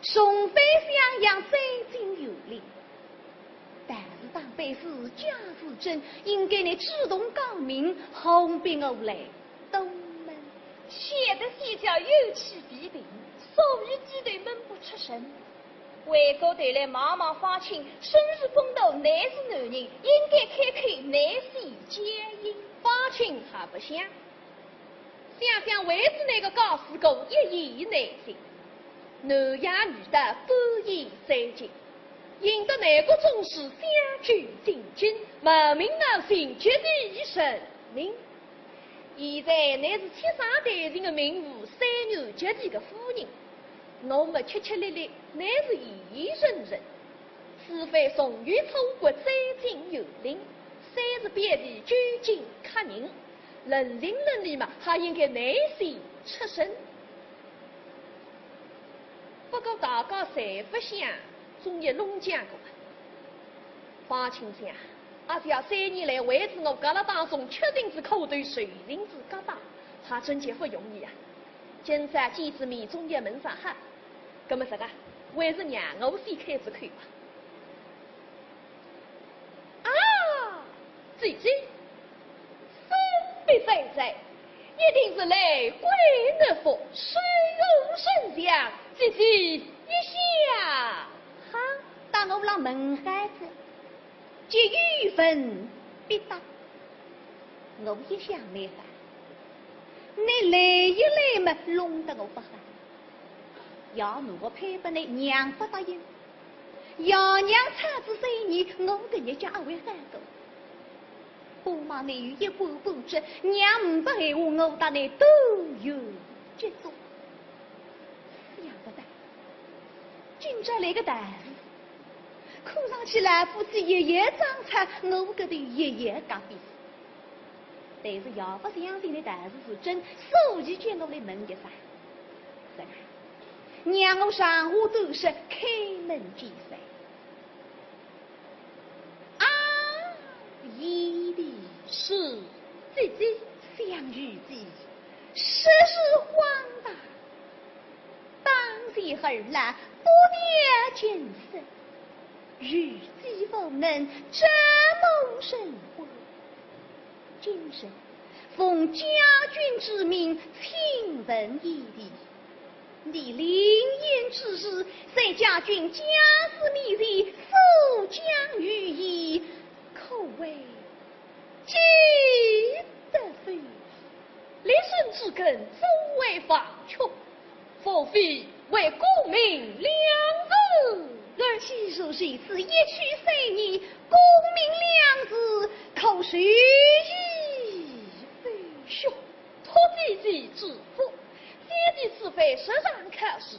重返襄阳，再进园林。但是当辈是假是真，应该你主动讲明，何必我来 东门。晓得小姐有气未定，所以低头闷不出声。回过头来望望方卿，身是风度，乃是男人，应该开口乃是佳音。方卿还勿响，想想为仔那个假师姑一言难尽，南阳女道半言再见，引得南国宗师相救进京，冒名冒姓，及第一声名。 现在乃是七省台前的名副三元及第的夫人，我么吃吃力力，乃是一人人。此番重游楚国，再进园林，虽是表弟，究竟客人，论情论理嘛，还应该乃是出身。不过大家侪勿响，总也弄僵个。方卿想，阿姐三年来为仔我搿搭当中吃定仔苦头，受定仔夹打，还真叫勿容易啊。今朝见仔面总要问声好，葛末实梗，还是让我先开仔口吧。啊，姐姐，身边在在，一定是来归乐福，水红生香，姐姐一笑。哈，当我辣问孩子， 就有问必答。我一想没法，你来一来嘛，弄得我勿好。爷拿我配拨你，娘勿答应。爷娘差仔三年，我搿日脚阿会好过？我望你有一官半职，娘勿拨闲话，我搭你都有接触。想勿到，今朝来个大事， 看上去老夫妻一一争吵，我搿头一一隔壁。但是爷勿相信倷大事是真，所以叫我来问一声。是啊，让我长话短说，开门见山。啊，贤弟，是，姐姐，想贤弟，实是荒唐。 当前儿郎不得见色，愚计无能，折磨生活。今日奉家君之命，请问贤弟，你临行之时，在家君家事面前所讲语言，可谓记得否？ 立身之根，怎为忘却？无非为功名两字。既是如此，一去三年，功名两字，可谁依否？哟，托姐姐之福，姐姐此番实上考试，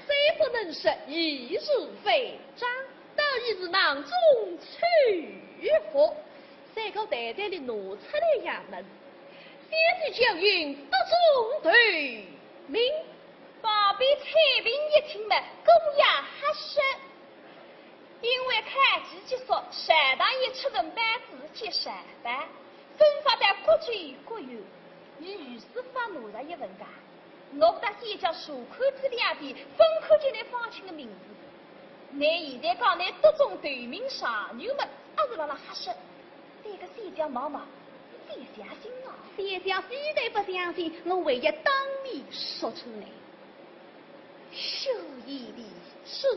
虽不能说，亦是万章，倒亦是囊中取物。 三个袋袋里拿出来呀么，姐姐叫云得中头名。旁边采萍一听么，更加哈说，因为考期结束，学堂也出个班子去上班，分发到各州各县，伊于是发拿着一份假。 我搭小姐查看仔两遍，朆看见倷方卿个名字。倷现在讲倷得中头名状元么，阿是辣辣哈说。对个小姐望望，小姐信哦。小姐非但勿相信，我还要当面说出来。小贤弟，是，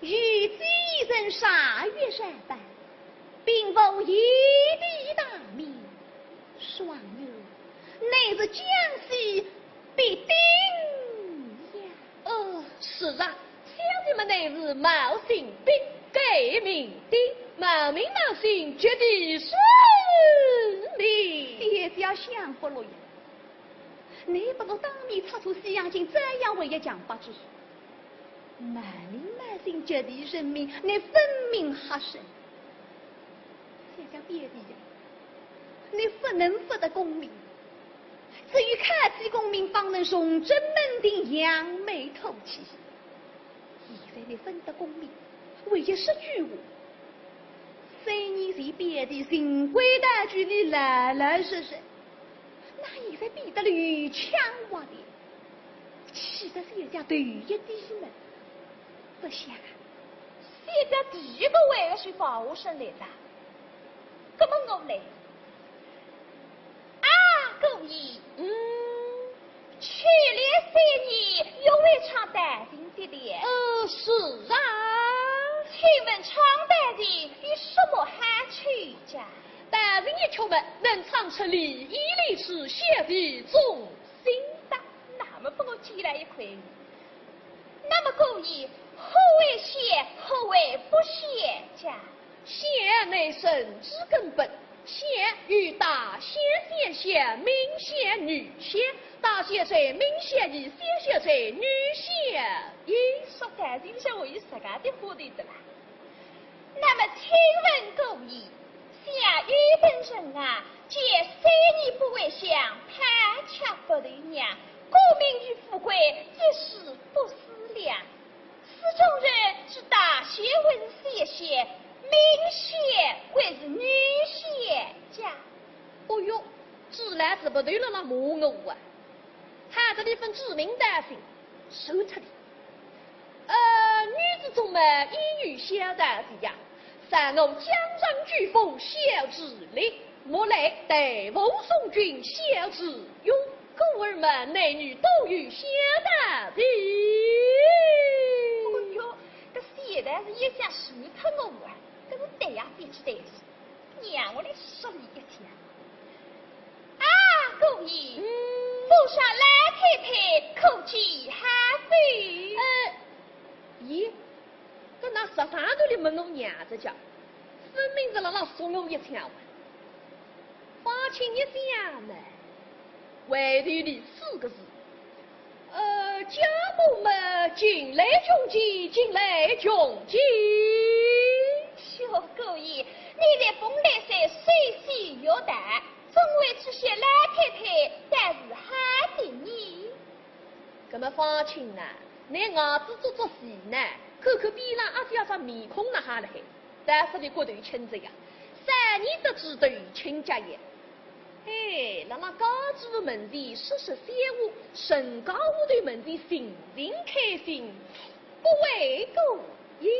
有几人上月上班，并无贤弟大名。 状元，乃是江西必定呀。哦，是啊，小姐么乃是冒姓毕，改名丁，冒名冒姓，绝对是名。小姐想勿落呀，倷拨我当面拆穿西洋镜，照样会得讲法子。冒名冒姓，绝对是名，倷分明哈说。小姐表弟呀， 倷勿能勿得功名，只有考取功名，方能重振门第，扬眉吐气。现在倷勿得功名，为一说句话，三年前表弟循规蹈矩地老老实实，哪现在变得了油腔滑调，气得小姐头一低么。勿想啊，小姐第一个回个是防护声来着。葛么我来， 啊，姑爷，嗯，去年三年又一场大型的了。呃，是啊。请问唱大情有什么好曲家？大情一曲么，能唱出梨花柳树，小弟众心搭。那么拨我记来一块。那么姑爷，何为仙，何为不仙家？ 仙乃人之根本，仙有大仙、仙仙、明仙、女仙，大仙在明仙里，仙仙在女仙里。咦，说得真像我有自家的话头的啦。那么请问姑爷，像有等人啊，见三年不回乡，怕吃不得粮，功名与富贵一时不思量。 此种人是大仙还是小仙，明仙还是女是勿对了，那骂我啊？喊得一份致命的信，收出去。呃，女子中嘛，应有小道士呀，赏我江上九峰小子礼，莫来代父送君小子勇，故而嘛，男女都有小道士。哎哟，搿小道士一下收出我啊，搿是对呀，对不对？ 让我来说你一下。啊，姑爷，嗯。府上老太太可知好否？呃，咦，搿哪十三头里问我娘子家，分明是辣辣说我一腔啊。方卿一想呢，回头里四个字， 呃，家母嘛，近来穷见，近来穷见。小姑爷，你在蓬莱山虽是学道，怎会知晓老太太倒是好的呢？搿么方卿呐，拿牙齿做做细呢，看看边浪阿姐阿嫂面孔哪哈了海。 但是你骨头轻着呀，三年得子头亲家也。哎，辣辣家主门前说说笑话，人家屋头门前寻寻开心，不为过也。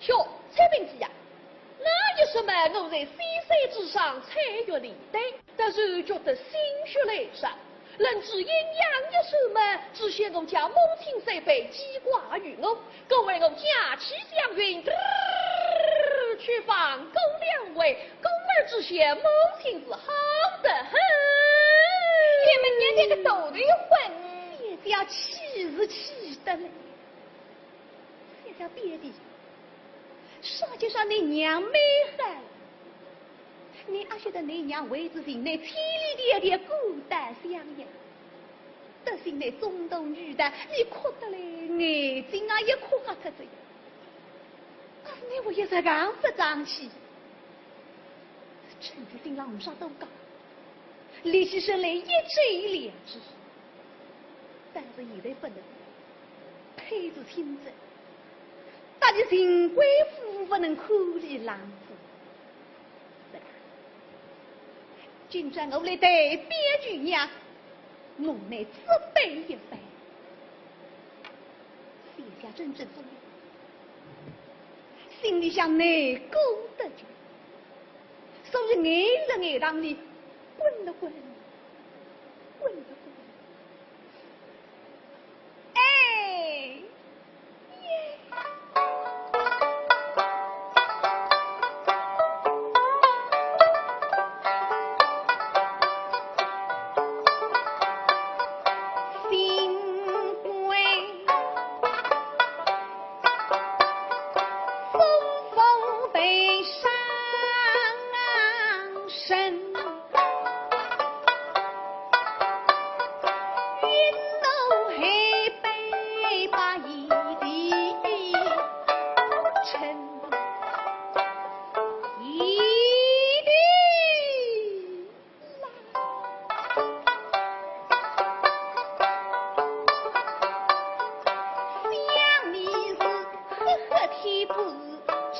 哟，采萍姐呀，那有什么？我在仙山之上采月莲丹。 突然觉得心血来潮，能知阴阳一事么，只嫌我家母亲三杯记挂于我，各为我驾起祥云，去访姑两位，故而只嫌母亲是好得很。你们娘两个头头有昏。小姐气是气得嘞。 小姐别的，啥叫啥你娘没好，你阿晓得你娘为仔寻你千里迢迢赶到襄阳，得信你中途遇盗，你哭得来，眼睛啊也哭瞎脱仔呀。啊，你为一时讲不争气，陈子心浪没啥多讲，立起身来一走两步。 但是现在不能，配仔亲子，大家情归夫，不能苦里冷子。是啊，今朝我来代表舅娘，我来责备一番。谢谢真正中，心里想难过得很，所以眼泪眼汤里滚了滚，滚了滚。 哎，耶。新婚夫妇悲伤声。 云怒海悲把一地沉，一地浪。想你是赫赫天子家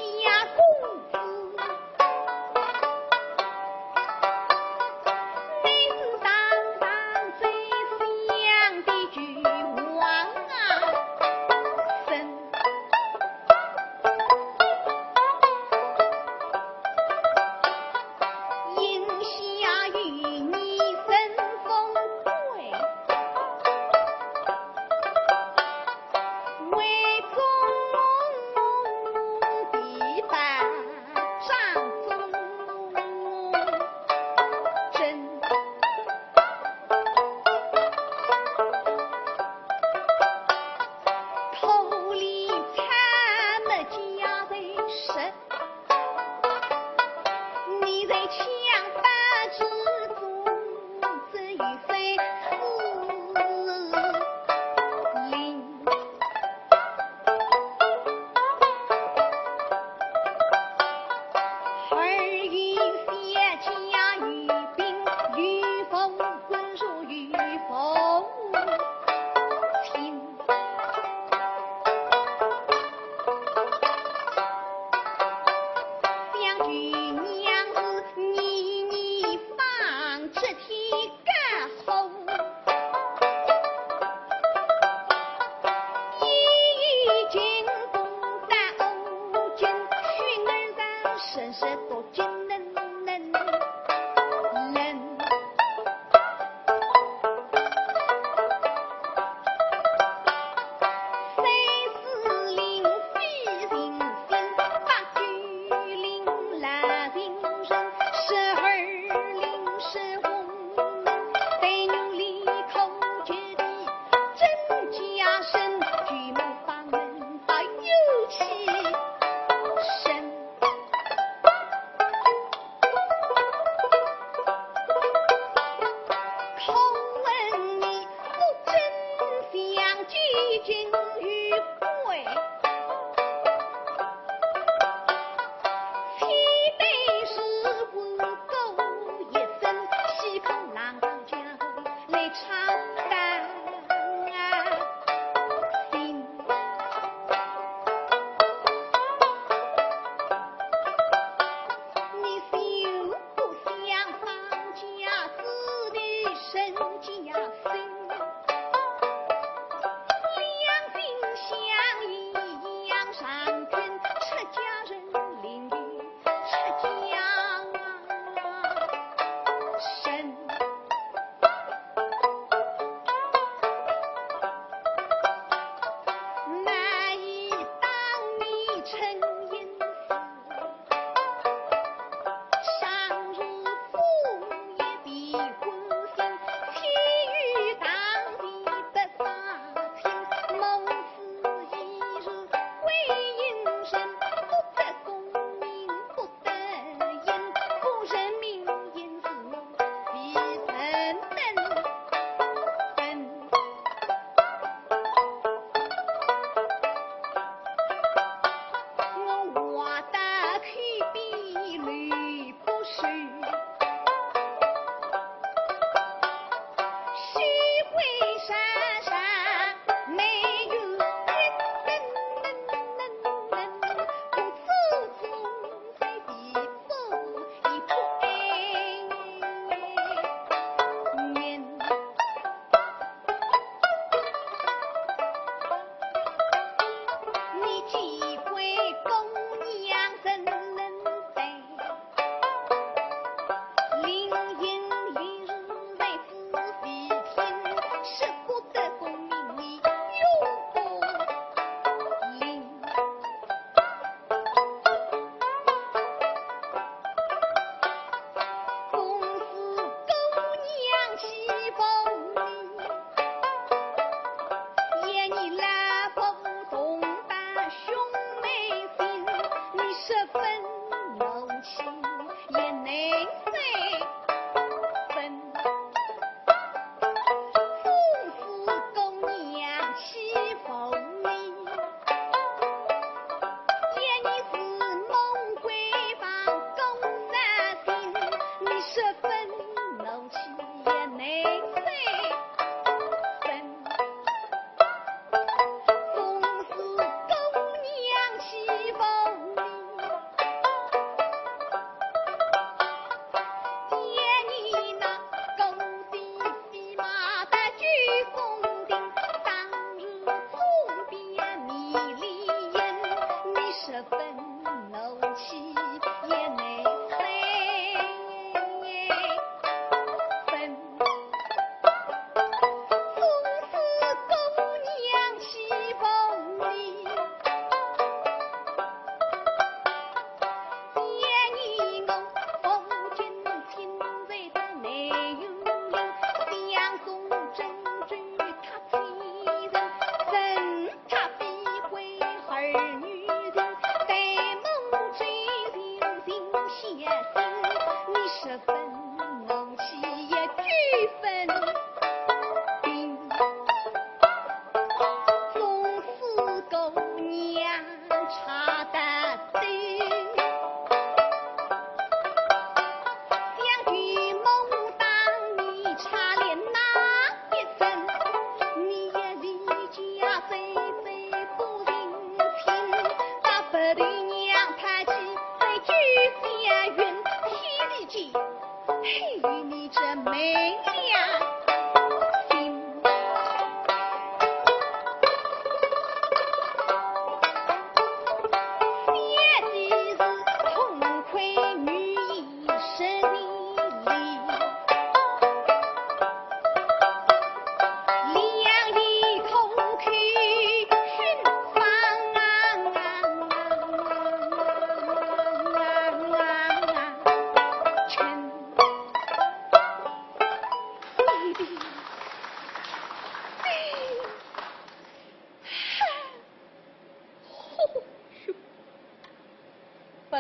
公子。 你是堂堂宰相的舅王啊，身十多斤能能能。三四零飞行星，八九零拉星人，十二零是红门，对牛里口决地，真假神，举目八门，八有七神。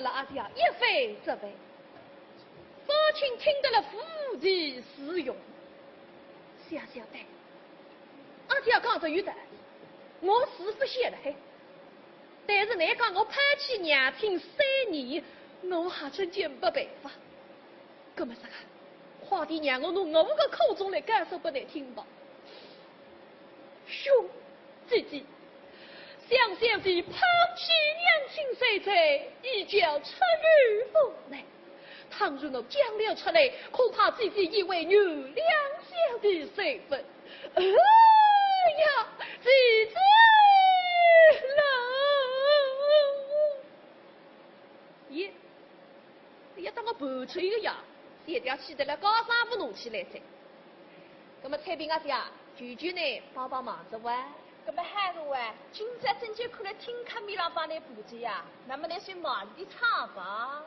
了阿姐一番责备，方卿听得了无地自容。想想对，阿姐讲得有道理，我是勿晓得嘿。但是倷讲我抛弃娘亲三年，我还真叫没办法。葛么啥个，快点让我拿我个苦衷来告诉拨倷听吧。兄， 姐姐，想想你抛弃娘亲三载，已叫出于无奈。倘若我讲了出来，恐怕姐姐也会原谅小弟三分。哎呀，姐姐啦！咦，要当我盘吹个呀，现在气得了高山勿弄起来哉。 那么采萍阿姐，舅舅呢，帮帮忙子哇。那么好个哇，今朝正经看了听客面浪帮倷布置呀，那么倷先忙里唱吧。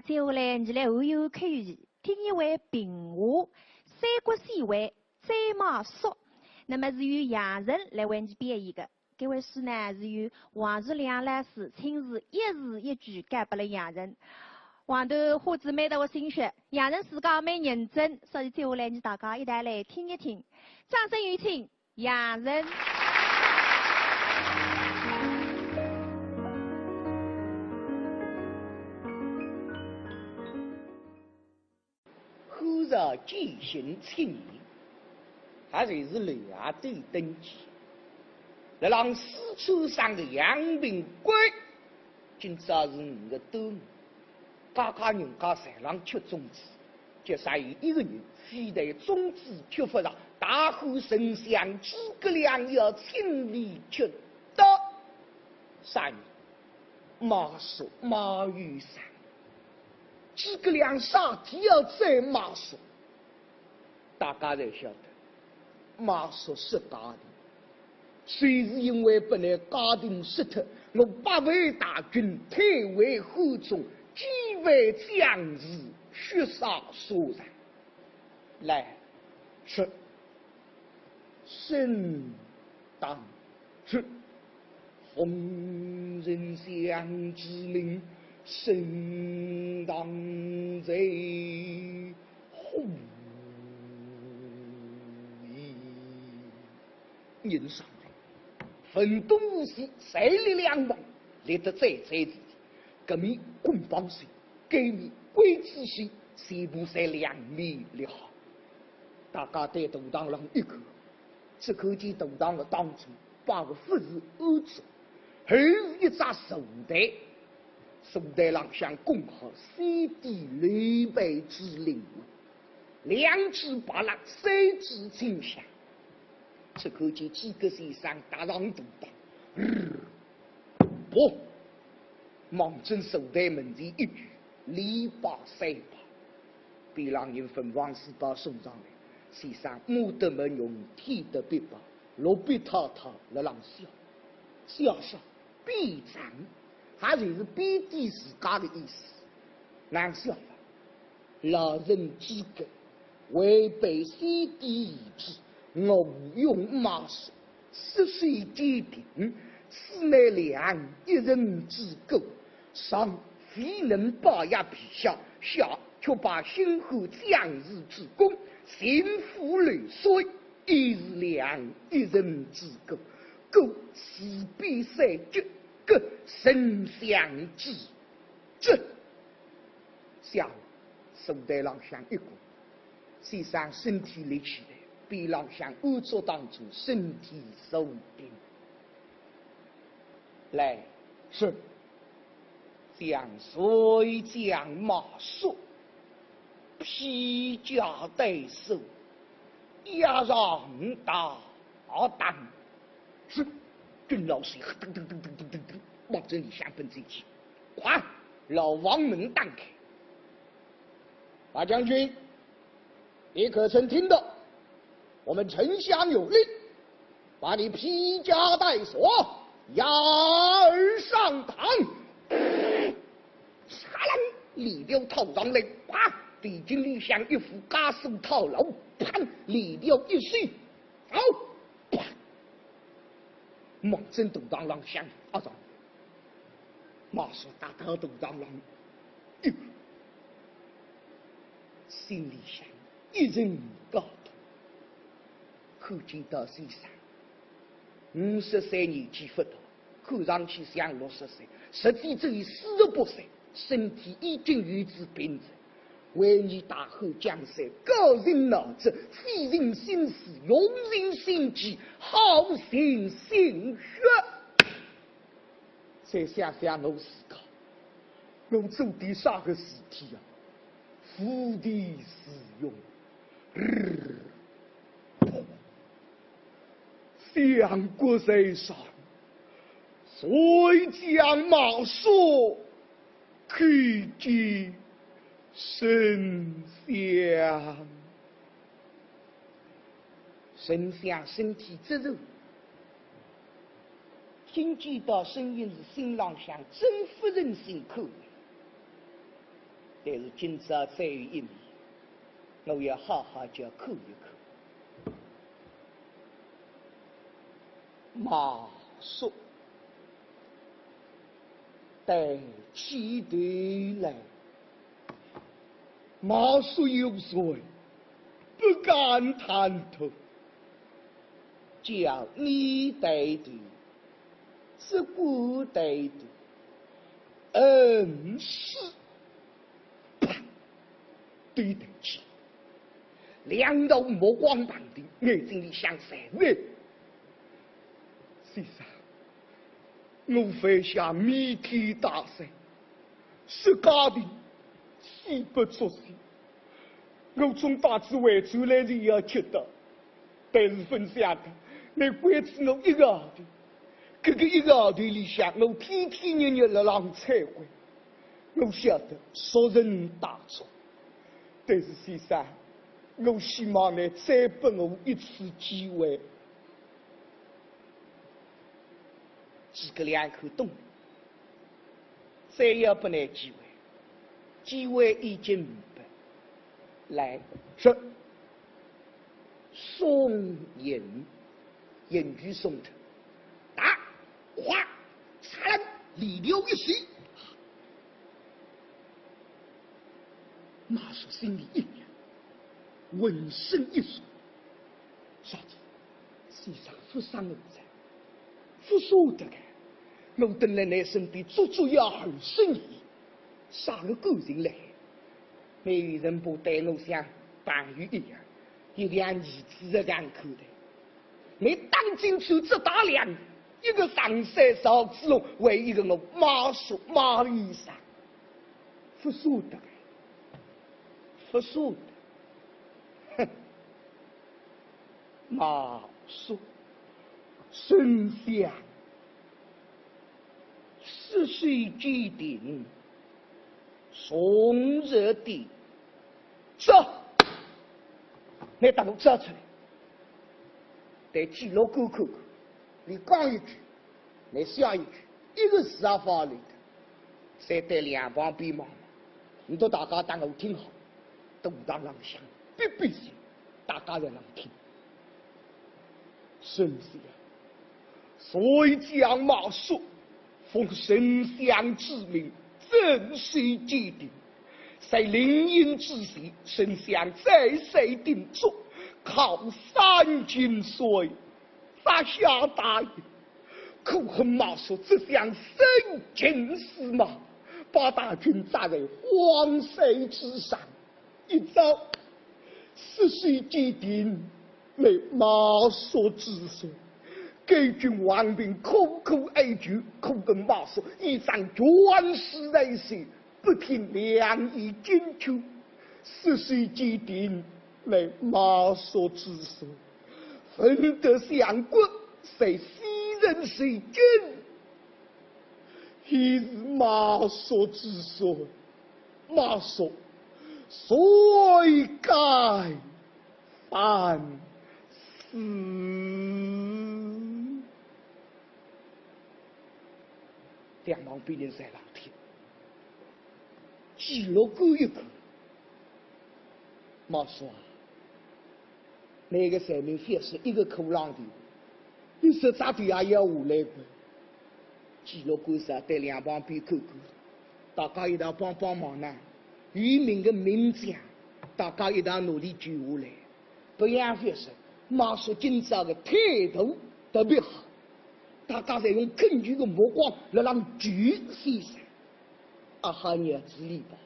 接下来，伲来换一口气，听一回评话，三国四位斩马谡。那么是由杨晨来为伲表演的。搿回书呢，是由王树良老师亲自一字一句教拨了杨晨。王导花仔蛮大的心血，杨晨自家蛮认真，所以接下来伲大家一道来听一听。掌声有请。 杨晨。汉朝建兴七年，也就是刘协登基，辣浪四川省的阳平关，今朝是五月端午，家家人家侪浪吃粽子。 就啥有一个人非但粽子吃勿着，大喊丞相诸葛亮要请伊吃的。啥人？马谡，马元帅。诸葛亮啥体要斩马谡？大家侪晓得，马谡失家庭，就是因为拨伊家庭失脱，我八万大军退回汉中，几万将士血洒沙场。 来，说，沈荡。是，奉丞相之命，沈荡在虎牢。人上来，文东武西，侪立两旁，立得整整齐齐，搿面棍棒手， 搿面刽子手，全部侪两面立好。大家对大堂浪一看，只看见大堂的当中摆个勿是案桌，而是一只坐台，坐台浪向供好先帝刘备之灵位，两支白蜡，三支清香。只看见诸葛先生踏上大堂，噗， 望准坐台门前一跪，礼拜三拜。边浪人奉王世宝送上来，先生摸得门容，舔得笔包，落笔沓沓辣浪写，写啥？笔长，也就是贬低自家的意思。哪写法？ 老臣诸葛，违背先帝遗旨，误用马谡，失手兼定，此乃两一人之过。上未能报答陛下，下却把星汉将士之功，尽付流水，亦是两一人之过。故事必三绝，各丞相之 这，想，坐台浪向一跪，先生身体立起来，边浪向案桌当中身体坐定。来，是，将帅将马谡，披甲戴首，押上大堂。是，军老师噔噔噔噔噔噔噔，望准里向奔进去。 快，牢房门打开。马将军，你可曾听到？我们丞相有令，把你披甲戴首，押而上堂。嚓啷，链条套上来，啪，头颈里向一副枷锁套牢，啪，链条一收， 走，啪，望准大堂浪向押上。马谡踏到大堂浪，哟，心里向一阵感动，看见到先生，五十岁年纪勿大， 看上去像六十岁，实际只有四十八岁，身体已经有点病症。为你大汉江山，高人脑子，费尽心思，用尽心机，耗尽心血。再想想我自家，我做点啥个事体啊？无地自容。 相国在上，帅将马谡叩见丞相。丞相身体啧然，听见搿声音是心浪向真勿忍心口。但是今朝再有一面，我要好好叫看一看。马叔抬起头来，马叔有罪，不敢抬头，叫你抬头，只顾抬头，嗯，是。啪，对得起，两道目光碰头，眼睛里向闪着。先生，我犯下弥天大罪，失家庭，死不足惜。我从大子回转来是要吃的，但是分享的，你关注我一个号头，搿个一个号头里向，我天天日日辣浪忏悔。我晓得俗人大错，但是先生，我希望你再拨我一次机会。诸葛亮看懂，再要拨你机会，机会已经没了。来，说，送银，银具送脱，打，哗，嚓啦，里头一洗。马叔心里一凉，浑身一酸。啥子？先生勿舍我哉，勿舍得个。我蹲辣你身边足足要二十年，啥个感情嘞？你有辰光对我像朋友一样，有像儿子个样看待。你当今出这大梁，一个常山赵子龙，为一个我马叔马医生，勿舍得，勿舍得。哼，马叔，丞相，死罪既定，从实地 走，你搭我走出来。对记录官看看，你讲一句，你写一句，一个字也勿留个。再对两旁边望望，你搭大家搭我听好，大堂浪向别别声，大家侪能听。 丞相，谁将马谡奉丞相之命，斩首既定，在临刑之前，丞相再三叮嘱，靠山近水，砸下大营。可恨马谡这厢生擒死马，把大军砸在荒山之上。 一朝，死罪既定，乃马谡之罪。该军王兵苦苦哀求，可恨马谡一向权势在先，不听良医经求。死罪既定，乃马谡之罪。闻得相国在西城受惊，亦是马谡之罪。 马谡，谁敢反思？两旁边人侪冷听，记录官一看，马谡啊， 那个人民覅说一个苦浪头，你说啥体也要下来个。记录官是对两旁边看看，大家一道帮帮忙呢。有名个名将，大家一道努力救下来。不然覅说，马谡今朝个态度特别好，大家侪用恳求个目光辣浪救先生。 啊哈，娘子里吧，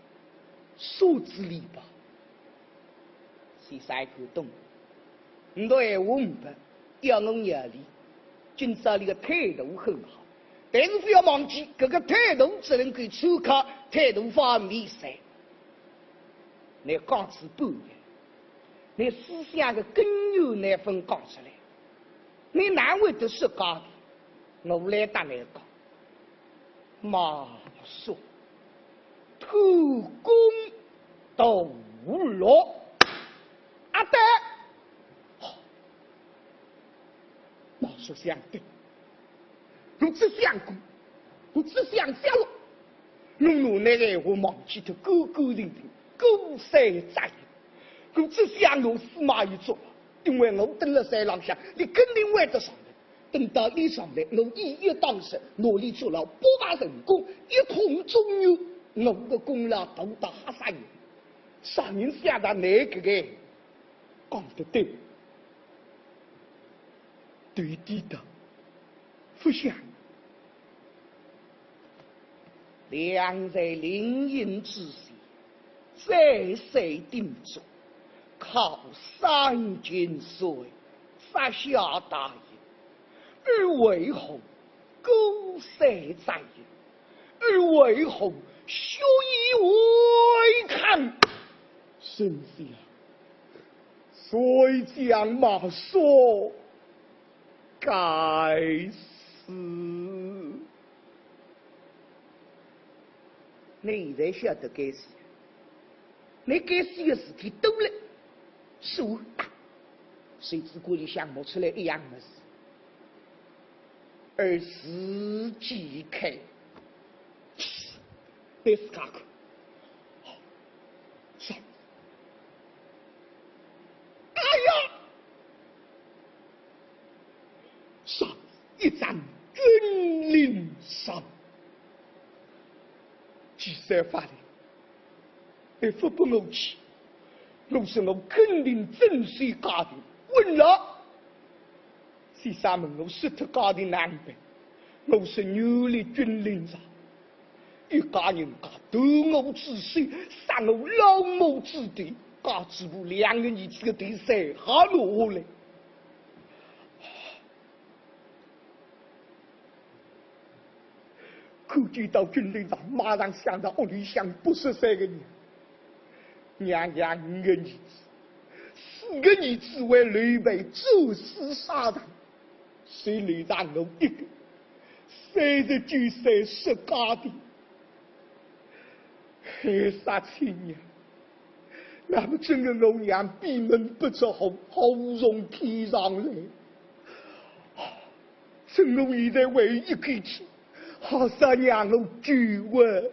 叔子里吧。先生一看懂，你都闲话唔白，要我娘里，今朝你个态度很好，但是不要忘记，搿个态度只能够参考，态度方面噻。你讲仔半日，你思想个根源乃分讲出来，你难为得说讲的，我来搭你讲。 马谡，贪功图乐。啊，对，马谡想对，我只想过，我只想下落。我拿倷个闲话忘记脱干干净净，过山斩人。我只想拿司马懿捉牢，因为我蹲辣山浪向，俚肯定会得上来。等到俚上来，我一一打杀，拿俚捉牢，不但成功，一统中原，我个功劳大得吓煞人。啥人想到倷搿个讲得对，对的，勿想。梁山凌云之险，再三叮嘱，靠山近水，杀下大营，而为何过山斩人，而为何血雨为抗？丞相，谁将马谡 该死！倷现在晓得该死，倷该死个事体多了，是啊，谁知故里向冒出来一样物事，而自己开，对自家看，好，上，哎呀！ 上一张军令状，既然法令，倷勿拨我去，我说我肯定遵守家庭，稳了。先生问我说脱家庭哪能办，我说原来军令状， 一家人家夺我之首，杀我老母之头，家主婆两个儿子个头侪下落下来。看见到军令状，马上想到屋里向八十三个人，娘养五个儿子，四个儿子为刘备战死沙场， 谁留下我一个，三十九岁失家的，害煞亲娘。那么真个我娘闭门不出户，祸从天上来。真我现在唯一一口气，好生让我救活。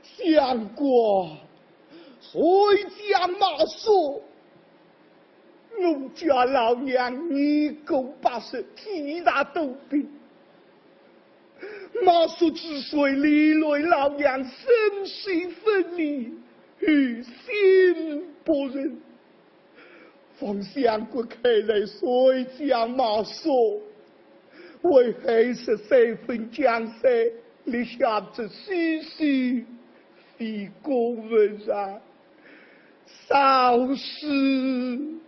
相公，谁将马谡？ 我家老娘年过八十，体大多病。马谡之所以连累老娘生死分离，于心不忍。奉相国看来，谁将马谡？为害死三分江山，立下这死罪，非功勿然。 烧死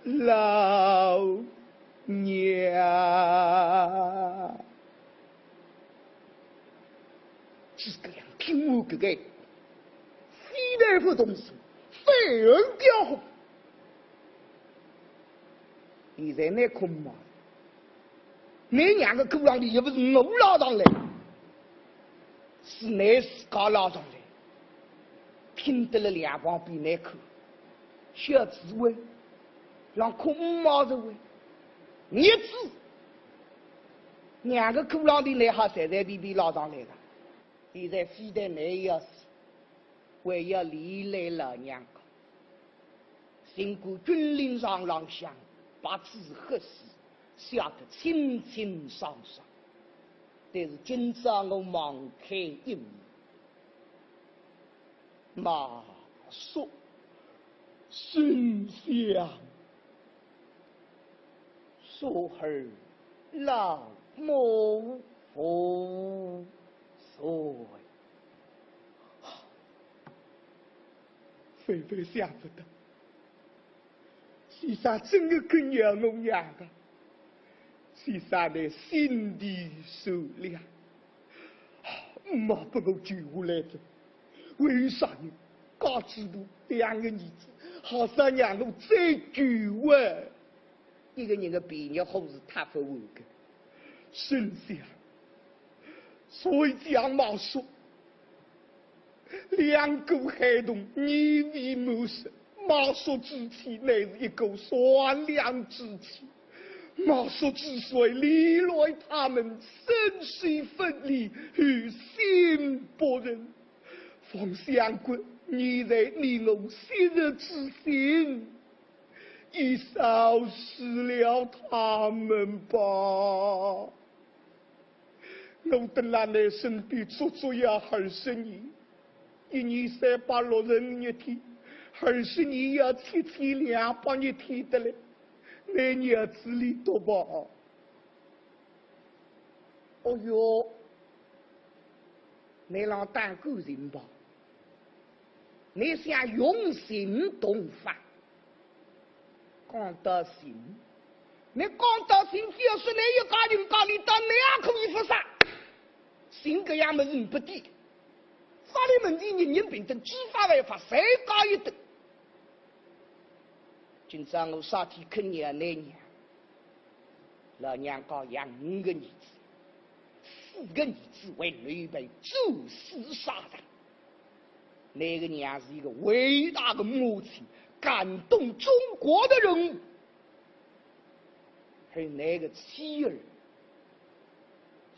老娘。诸葛亮听完搿个，非但勿动心，反而高兴。现在倷看嘛， 倷娘个苦浪头又勿是我拉上来，是倷自家拉上来，拼得了两旁边难看，小子喂，让空妈子喂，日子，娘个苦浪头倷好随随便便拉上来个，现在非但倷要死，还要连累老娘家。 尽管军令状浪向白纸黑字写得清清爽爽，但是今朝我忘开一面。马谡，丞相，说儿老母无罪。 万万想勿到，先生真个肯饶我娘个，先生倷心地善良，没拨我救下来个，为啥呢？家主婆两个儿子，好生让我再救活。一个人个皮肉火是太勿完个。丞相，谁将马谡？ 两个孩童年未满十，马谡之妻乃是一个善良之妻，马叔之所以离乱他们，身世分离，于心不忍。方相国，你在你我昔日之心，已饶恕了他们吧。我等辣倷身边足足要二十年，一年三百六十五日天，二十年要七千两百日天得嘞。 倷日子里多吧？哦哟，倷浪当官人吧？倷想用刑动法？讲到刑，倷讲到刑，就是倷一家人家里，到倷也可以勿杀。刑搿样物事勿对，法律问题人人平等，知法犯法，侪加一等。 今朝我杀脱倷娘，倷娘，老娘家养五个儿子，四个儿子为刘备战死沙场。倷个娘是一个伟大的母亲，感动中国的人物，而倷个妻儿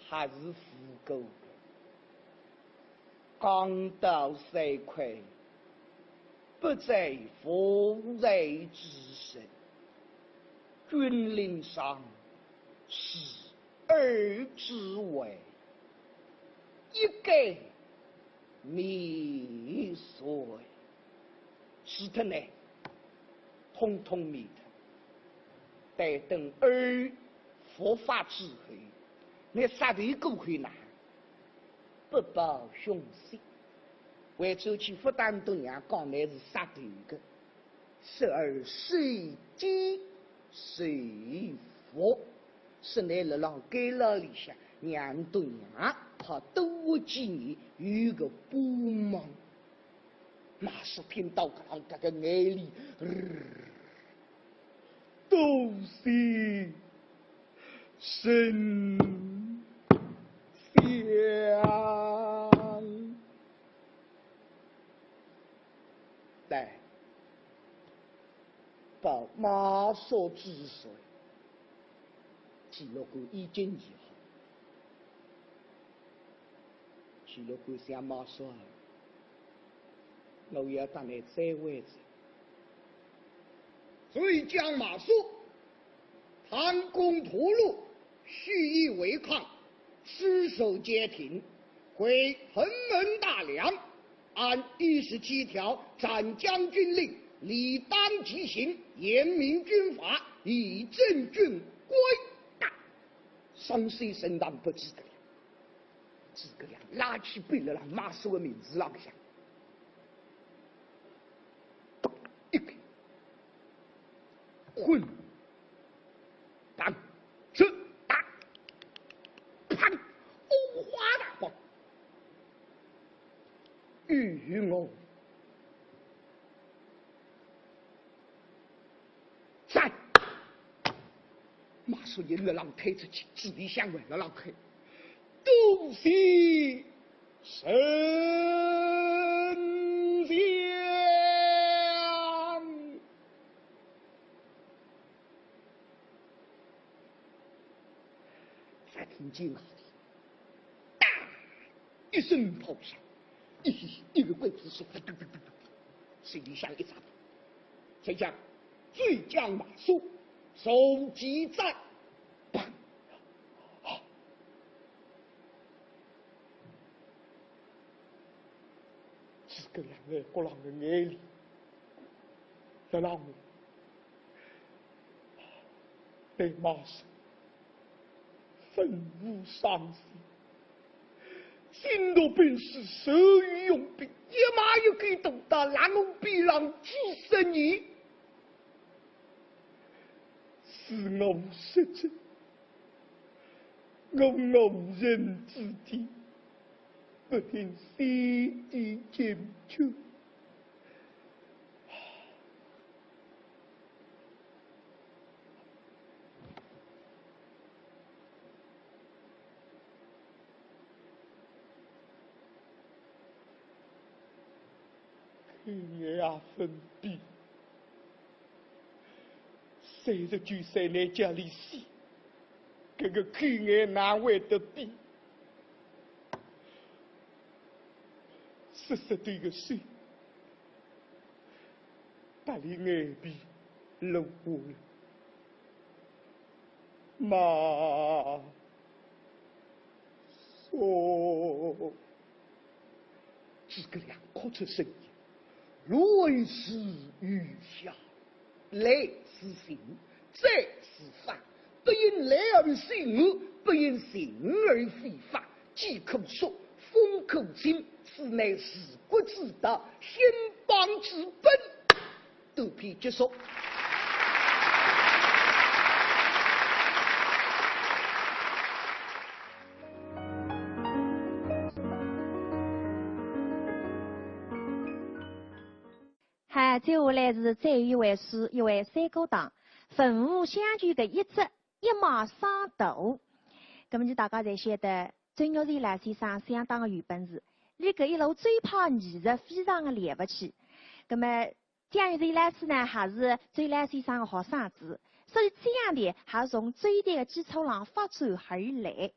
还是无辜的。 讲到搿块，不在夫人之身，君临上，是儿之危，一概免罪。除脱呢，统统免脱。待等儿伏法之后，倷杀头过后呢， 不报兄息。回转去勿当同娘讲倷是杀头个，说儿虽奸虽服，说倷辣辣监牢里向，让同娘好多活几年，有个帮忙。马叔听到搿浪，搿个眼泪，呃， 多谢丞相。来，报马叔之罪，记录官已经议好。 记录官想，马叔啊，我要搭倷再会哉。罪将马谡，贪功图禄，蓄意违抗，失手街亭，毁轧门大梁，按一十七条斩将军令，理当极刑，严明军法，以正军规。大，上书呈上，不记得了。 诸葛亮拉起笔来了，马谡的名字浪向。一个混蛋，这打，砰，五花大绑，与我 斩！马谡一勒浪退出去，诸葛亮还勒浪退。多谢丞相。只听见外头，当一声炮响，一，一个刽子手，嘟嘟嘟嘟嘟，手里向一只，谁讲？追将马谡，手起斩，砰！啊！诸葛亮眼角浪的眼泪，辣浪 对马谡，愤怒伤心。精读兵书，善于用兵，一马一个都到狼獒背浪几十年，是我失职，我误人子弟，不听先帝请求。 天也分辨，三十九岁倷家里死，搿个口眼哪会得闭？濕湿对个手，搭俚眼皮落下来。妈，叔。诸葛亮哭出声音，乱世余下，来是刑，斩是罚，不因来而受恶，不因刑而非法。饥可缩，风可静，此乃治国之道，兴邦之本。 短篇结束。好，接下来是最后一回书，一回三个档，文武相救的一只一马双渡。那么大家侪晓得，周玉泉老先生相当的有本事，俚搿一路追拍艺术非常的了不起。那么 周玉泉老师呢，还是周老先生的学生子，所以这样的还是从周代的基础上发展而来。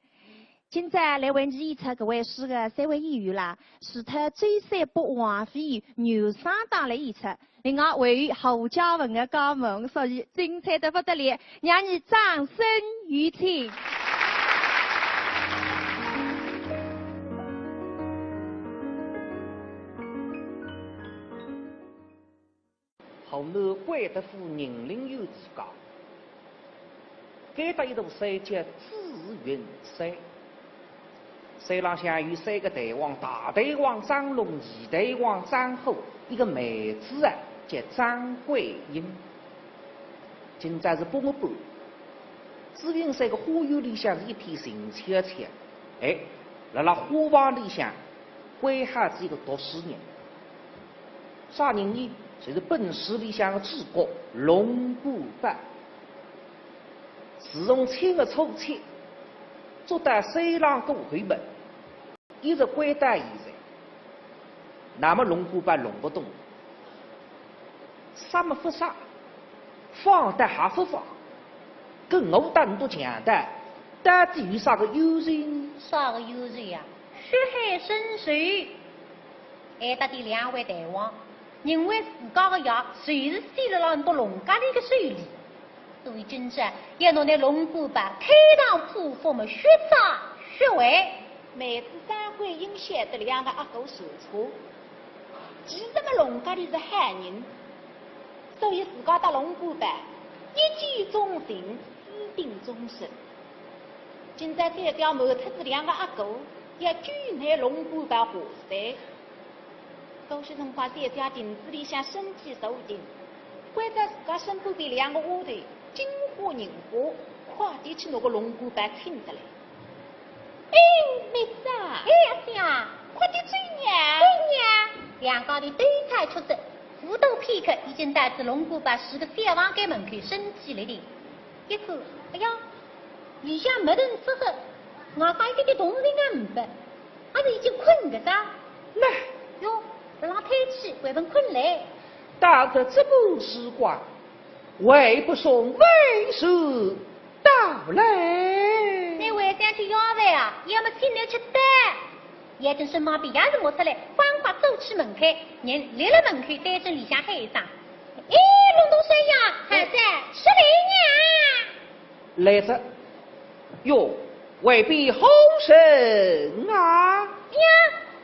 今朝来为你演出搿回书的三位演员啦，除脱周三伯王菲有原声档来演出，另外还有侯嘉文的加盟，所以精彩得不得了，让你掌声有请。 河南贵德府宁陵县自家，该搭一座山叫紫云山。山浪向有三个大王，大大王张龙，二大王张虎，一个妹子啊，叫张桂英。今朝是八月半，紫云山个花园里向是一片静悄悄。哎，辣辣花房里向 关好仔一个读书人。啥人呢？就是本书里向的主角龙虎豹。自从清末初期，捉到山浪过后么，一直关到现在。那么龙虎豹弄勿懂，杀么勿杀，放得还勿放，跟我单独强盗，到底有啥个由头呢？啥个由头呀？血海深仇。还搭点两位大王，认为自家个爷就是死辣辣搿个龙家里个手里，所以今朝要拿拿龙虎豹开膛破腹么血杀血还。妹子张桂英晓得两个阿哥说错，其实么龙家里是好人， 所以自家搭龙虎豹一见钟情，私定终身。今朝三姐瞒脱仔两个阿哥，要救拿龙虎豹下山。搿歇辰光三姐亭子里向身体坐定，关照自家身边边两个丫头金花银花，快点去拿个龙虎豹请出来。 哎，妹子啊！哎，阿姐啊！快点追呀！追呀！两家头推搡出色，勿多片刻，已经到仔龙虎豹住个小房间门口，身体立定。一看，哎呀，里向没灯熄火，外加一点点动静也没得，阿是已经困个哉？喏，哟，搿浪推起，还勿困嘞。到仔这般时光， 还不送为师到来。倷还想去要饭啊？要么请倷吃饭。眼睛身旁边也是摸出来，欢快走出门口，人立辣门口对准里向喊一声：“哎，龙头山呀，还在吃饭呀？”来哉。 哟，外边何人啊？呀，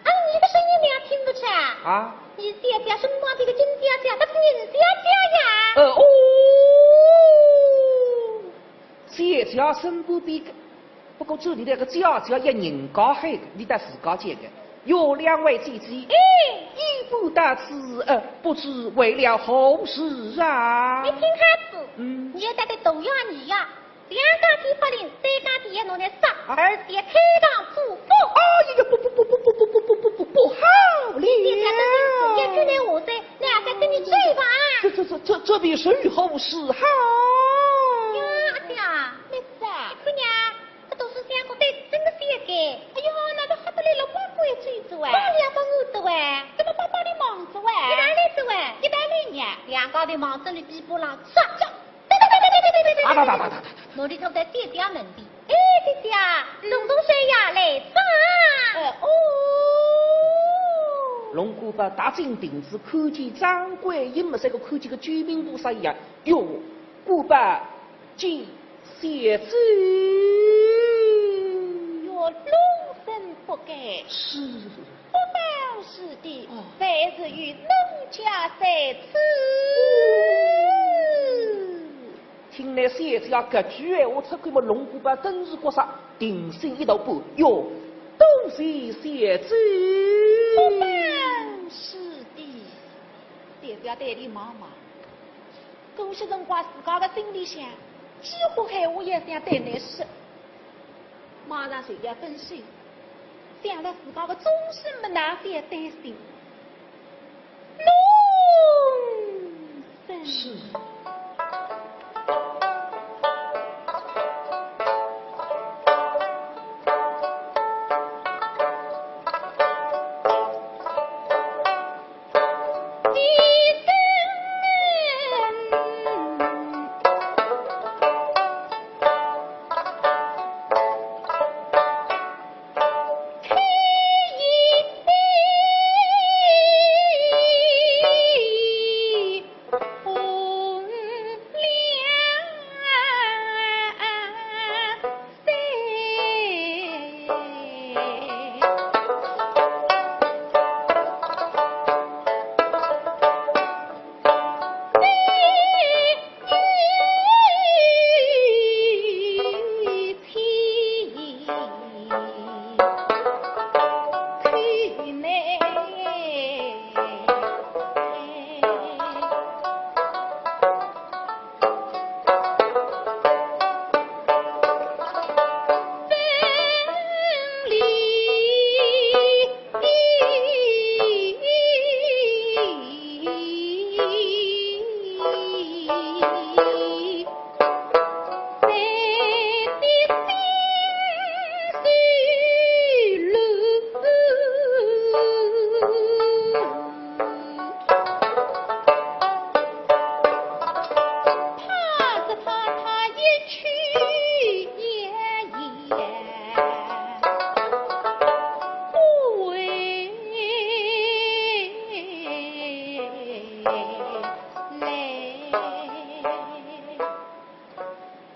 啊，你个声音倷也听勿出啊？啊？你姐姐身旁边个金姐姐，她是人姐姐呀。呃，哦，姐姐身边边个，不过这里那个姐姐要人家喊个，你倒自家讲个。哟，两位姐姐，哎。一般到此，呃，不知为了何事啊？你听好仔，嗯。你要带个毒药你呀， 两家头发令，三家头也弄来杀，啊。而且开膛破腹。哎呀，不不不不不不不不不不不好了！你这个人也去来下山，那还跟你追吧啊！这这这这这比谁好是好？呀，阿姐啊，妹子啊，你看呀，这都是相公对真的是一个。哎呦，那个还不来了，乖乖追着喂。哪里要帮我的喂？怎么帮帮你忙着喂？一道来着喂？一道来呀。两家头忙着里边波浪抓抓。 对对对对哒哒哒哒哒哒。莫里走到姐姐门边。哎，姐姐，龙中水呀，来哉。呃，哦。龙虎豹踏进亭子，看见张桂英么，像个看见个救命菩萨一样。哟，虎豹见小姐。哟，龙生不敢。是。虎豹是的，哦。万事有奴家在此。 听了小姐搿句闲话出口么，龙虎豹顿时觉着定心一大半，哟，多谢小姐。不敢，是的。小姐对俚望望，搿歇辰光自家个心里向，几化闲话也想对俚说，马上就要分手，想了自家个终身么哪勿要担心。 龙生。是。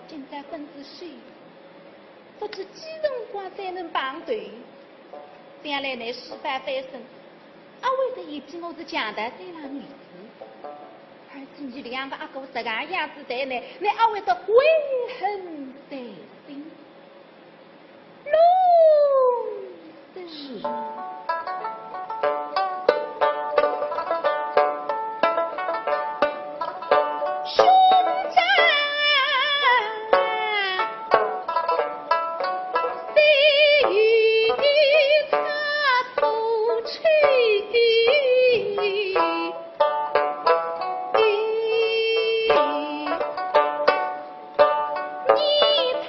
今朝分仔手，不知几辰光才能碰头。将来倷事发翻身，阿会得嫌弃我是强盗杀人女子？而且伲两个阿哥实梗样子对倷，倷阿会得悔恨在心。 龙生。是。兄长，谁与他所去？ 你他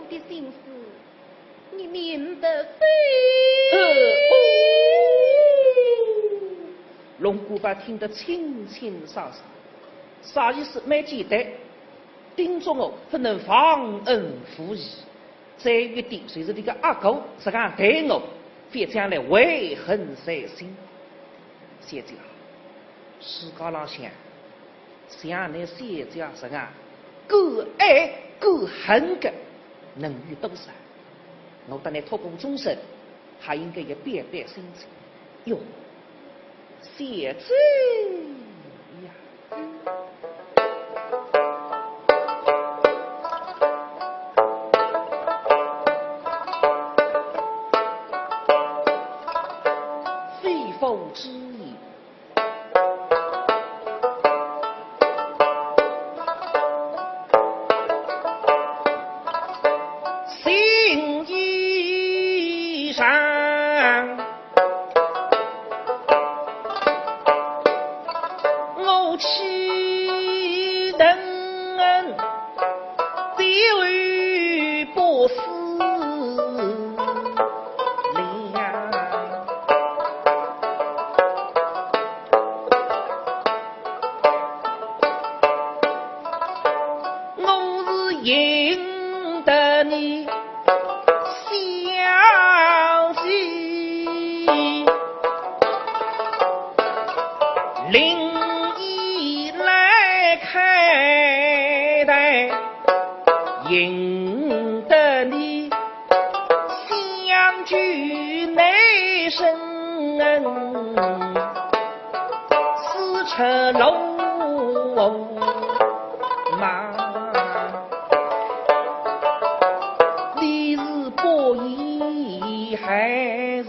的心思，你明白否？呃，哦。龙虎豹听得清清爽爽，啥意思？蛮简单，叮嘱我勿能忘恩负义。再有一点，就是搿个阿哥实梗对我，覅将来怀恨在心。小姐啊，世界浪向 像倷小姐实梗敢爱敢恨个，能有多少？我搭倷托孤终身，还应该要表表心情。哟，小姐呀！肺腑之言。 心意上，我岂能表不思量？ 我是应得你小姐，另眼来看待，应得你 相救难伸，四出路忙，你是不依还是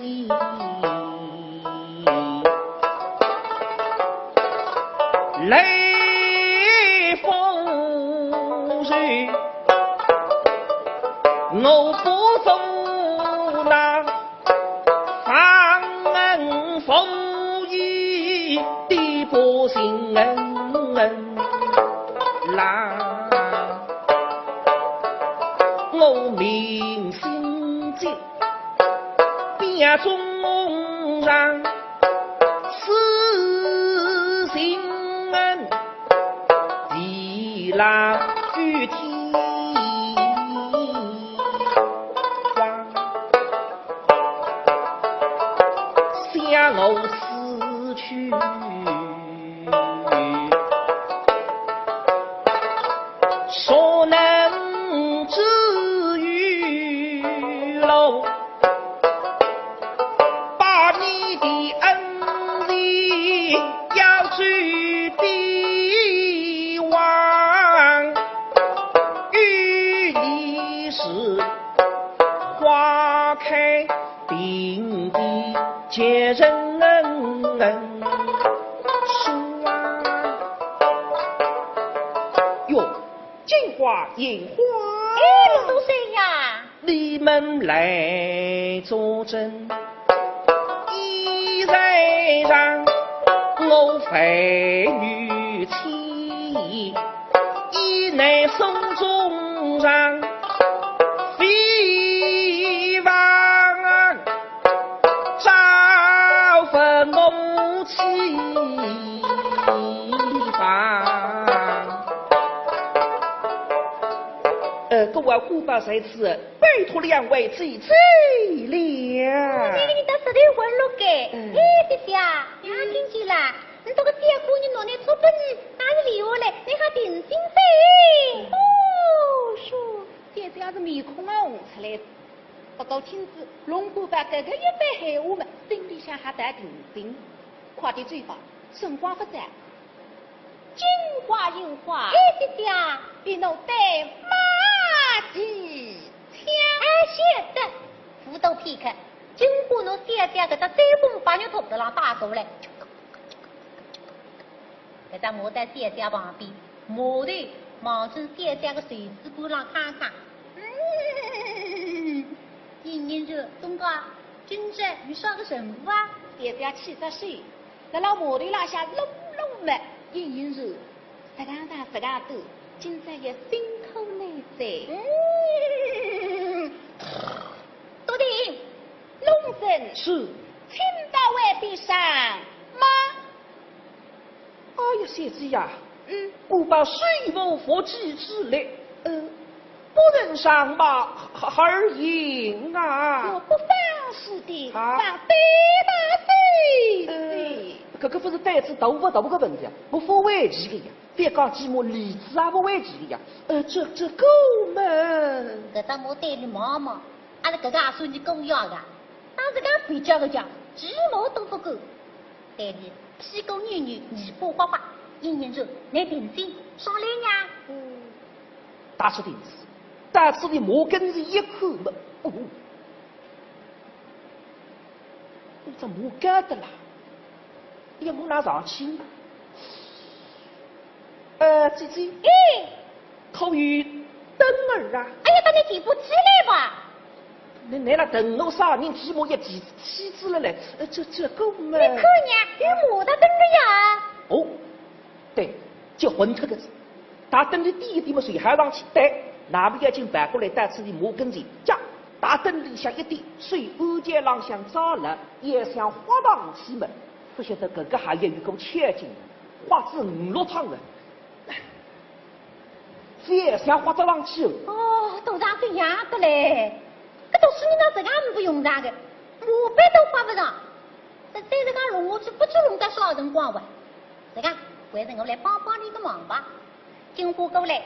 来风雨，我不负那忘恩负义的不孝郎。我明心见， 表忠上，此情恩，地老与天荒，想我此去 所能之愚喽，把你的恩情要追的忘，与你是花开 并蒂结人双。哟，金花银花。哎，陆都谁呀？你们来作证，衣衫上我非女妻， 一男手中上，非王朝分母妻房。呃，各位官家在此，拜托两位姐姐了。我这个你倒是头昏了该。嗯。哎，姐姐啊，你还听见啦？你这个小姑娘拿你出不你，哪里留下来？你还定心噻？哦哟，姐姐是面孔啊红出来的。不过听仔龙虎豹搿个一番闲话嘛，心里向还带定心。快点走吧，辰光不早。金花银花。哎，姐姐。你拿带马蹄枪。哎，晓得。不多片刻，金花拿小姐搿只单峰白玉拖勒浪带过来。 搿只马到小姐旁边，马头望准小姐个袖子管浪揩揩。嗯，隐隐然，东家，今朝有啥个任务啊？小姐起只手，辣辣马头浪向弄弄么，隐隐然，实梗长实梗短，今朝也辛苦倷哉。嗯，是。请到外边上马。哎呀，小姐呀，嗯。我把水磨佛具之力，呃，不能上马而行啊。我不妨事的，啊。放对吧？对，呃，对。搿个勿是胆子大勿大个问题啊，我勿会骑个呀。覅讲骑马，练子也勿会骑个呀。呃，这，这个嘛。搿只马对伊望望，阿拉搿个也算是狗咬个，当自家比较个讲，骑马都勿够。对伊屁股扭扭，尾巴刮刮，一言说，倷定心，上来呀。嗯。踏出亭子，到仔马跟前一看嘛，哦，搿只马高得啦，要么哪上去呢？呃，姐姐。哎。可有灯儿啊？哎呀，搭倷提勿起来吧？倷，倷辣等我啥人？起码要提起仔了嘞。呃，这，这个嘛。倷看呀，有马头灯个呀。哦，对，结棍脱个子。搭灯里点一点嘛，随后上去。对，那么要紧跑过来，到仔伊马跟前，将搭灯里向一点，随后肩浪向抓了，也想豁上去嘛，勿晓得搿个还要有股巧劲，豁仔五六趟了。 覅想豁得上去哦。哦，都长这样的嘞，搿读书人哪能实梗呒不用场个，马背都豁勿上，实在是讲弄下去勿知弄得啥辰光哇。实梗，还是我来帮帮倷个忙吧。金花过来，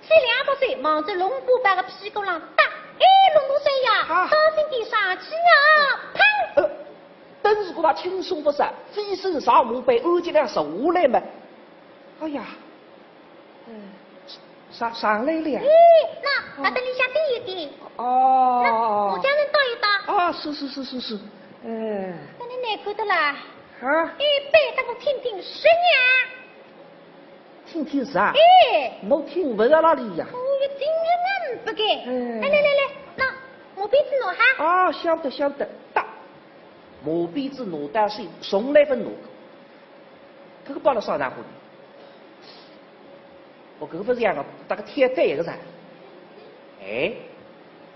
起两百岁，望仔龙虎豹个屁股浪搭，哎，龙虎豹呀，啊。当心点上去呀，砰！呃，但是搿倒轻松勿少，飞身上马背，按脚浪坐下来嘛。哎呀， 嗯，上，上来了呀。咦，那，啊。搭灯里向点一点。哦。那，我叫人倒一倒。啊，是，是，是，是，是。哎。那倷难看得啦？啊？哎，背搭我听听说呀。听听啥？哎。我听勿着哪里呀。哦哟，听听呒不个。哎。来，来，来，来，那，马鞭子拿哈。啊，晓得，晓得，搭。马鞭子拿到手，从来勿拿过。搿个摆辣啥场化呢？ 哦，搿个勿是呀，搭个铁蛋一个噻。哎，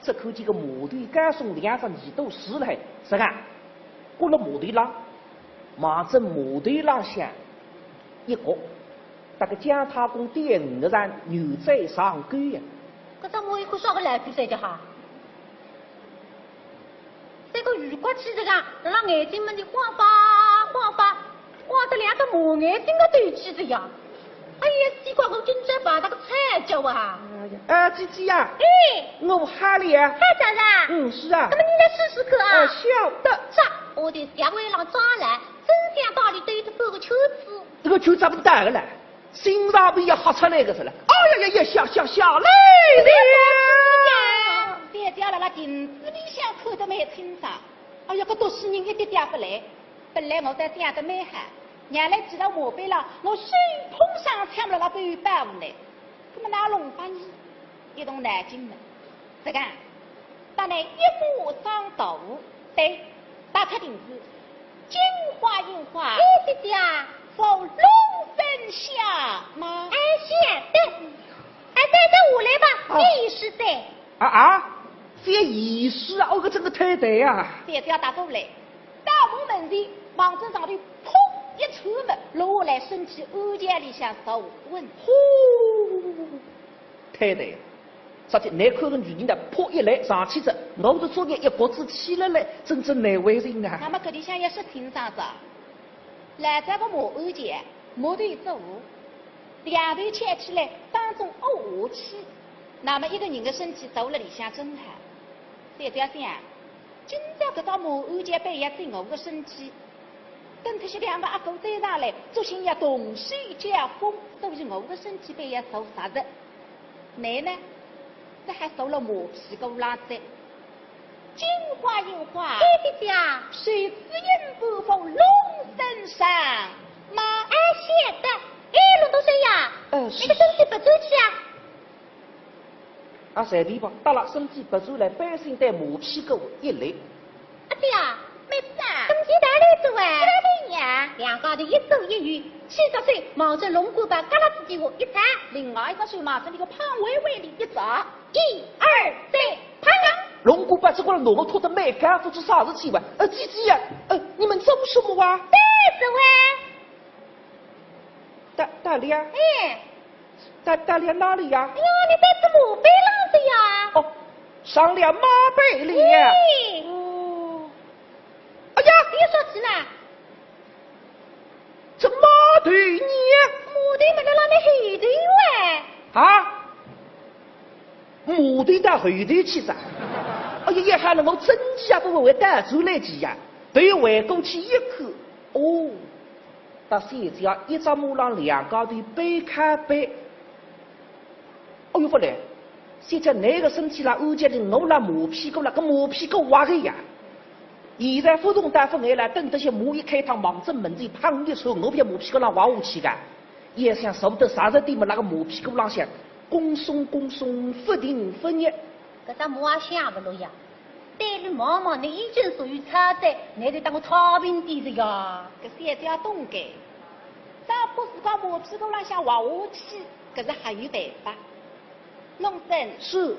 只看见个马头高松两只耳朵竖辣海，实梗，搁辣马头浪，望仔马头浪向一角，搭个姜太公点五个上牛仔上钩呀。搿只马一看啥个来比赛叫哈？ 三个鱼骨气实梗，辣辣眼睛门前晃吧晃吧，晃得两个马眼睛个斗气着呀。哎呀，西瓜，我今朝碰着个菜叫啊！哎呀，啊，姐姐呀，哎，我好了呀。好着啦？嗯，是啊。那么你来试试看啊。哎，晓得。这，我在香味浪抓来，真想到里兜一个半个圈子。这个圈子怎么打个来？ 心脏病要吓出来个是了。哎呀呀呀，下下下来了！姐姐辣辣亭子里向看得蛮清爽。哎呀，搿读书人一点点勿来。本来我倒想得蛮好，让伊来骑到马背浪，我手捧长枪辣辣背后保护呢。搿么哪弄法呢？一动脑筋嘛。 实梗，搭倷一马上道，对，打开亭子，金花银花，哎，姐姐啊，扶龙身下马。哎，晓得。哎，再，再下来吧，哦。这一世在。啊啊，这一世啊，哦，搿真个太对啊。姐姐要打过来，到我门前，望仔上头砰一抽么，落下来身体按脚里向坐稳。呼。 太太，实在难看个女人呢，扑一来上去仔，我是昨日一觉子起来了，真正难为情啊。那么搿里向也说清爽哉，老早个马鞍前，马头一只虎，两头翘起来，当中凹下去，那么一个人的身体坐辣里向正好。小姐想，今朝搿只马鞍前板要进我个身体， 等脱歇两个阿哥追上来，作兴要动手交锋，所以我个身体板要坐煞仔。倷呢，只好坐辣马屁股浪仔。金花银花，哎，姐姐啊，谁知音不负龙身上马。哎，晓得。哎，龙头生呀，呃，是。倷个身体勿转去啊？ 啊，随便吧，搭了身体勿转来，背心对马屁股一立。阿姐啊，妹子啊，怎么今朝来做啊？今朝来呀。两家头一左一右，牵只手望仔龙虎豹旮旯子底下一插，另外一只手望仔俚个胖歪歪里一抓，一二三，啪啦！龙虎豹只觉着脑门托得蛮高，勿知啥事体哇。呃，姐姐呀，呃，你们做什么啊？对子喂。大，大娘，哎，大，大娘哪里呀？哎呀，你对子马背浪的呀。哦，上了马背了。哎，哦，哎呀，你说起呢？这马头呢？马头没得让你后头喂。啊？马头到后头去哉？哎呀，也还能够真气啊，不会会倒转来去呀。头回过去一看，哦，大小姐啊，一只马浪两家头背靠背。哦哟，勿来，小姐，那个身体啦，按脚里我啦马屁股啦，搿马屁股滑个呀。现在勿动弹勿碍啦，等得歇马一开趟，望准门前砰一穿，我覅马屁股浪滑下去个。也想受得啥事体么，那个马屁股浪向弓松弓松，勿停勿歇。搿只马也想勿落呀。对伊望望，侬已经属于超载，侬就当我太平点是呀？搿小姐懂个，只要勿是讲马屁股浪向滑下去，搿是还有办法。 弄森，是。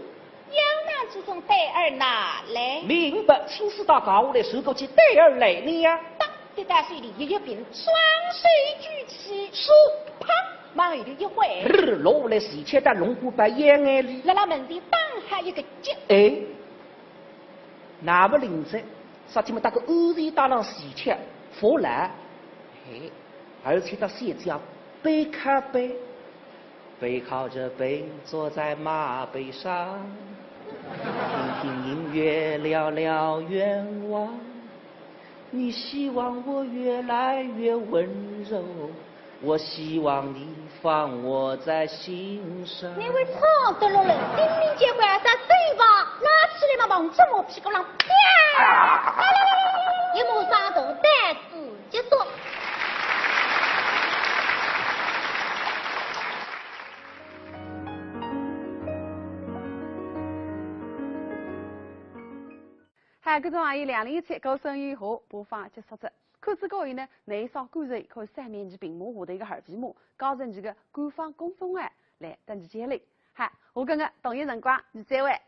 腰囊之中袋儿拿来。明白，青丝大袄下来，收过去，袋儿来了呀。当，跌到水里一一平，双手举起，是。啪，往后头一挥，落下来，直接到龙虎豹腰眼里。辣辣门前打下一个结。哎，那么灵哉，啥体么搭个安全带浪系起，勿来。哎，而且搭小姐啊，背靠背。 背靠着背坐在马背上，听听音乐，聊聊愿望。你希望我越来越温柔，我希望你放我在心上。侬会唱得落了，明明叫怪啥嘴巴，拿起来嘛，望准马屁股浪啪！一马上头，单子结束。 嗨，搿种啊，以两零一七高声音和播放结束了。看仔高音呢，那一首歌曲可以上面去屏幕下头一个二维码，加入你个官方公众号来登记接力。嗨，下个月同一辰光，你再会。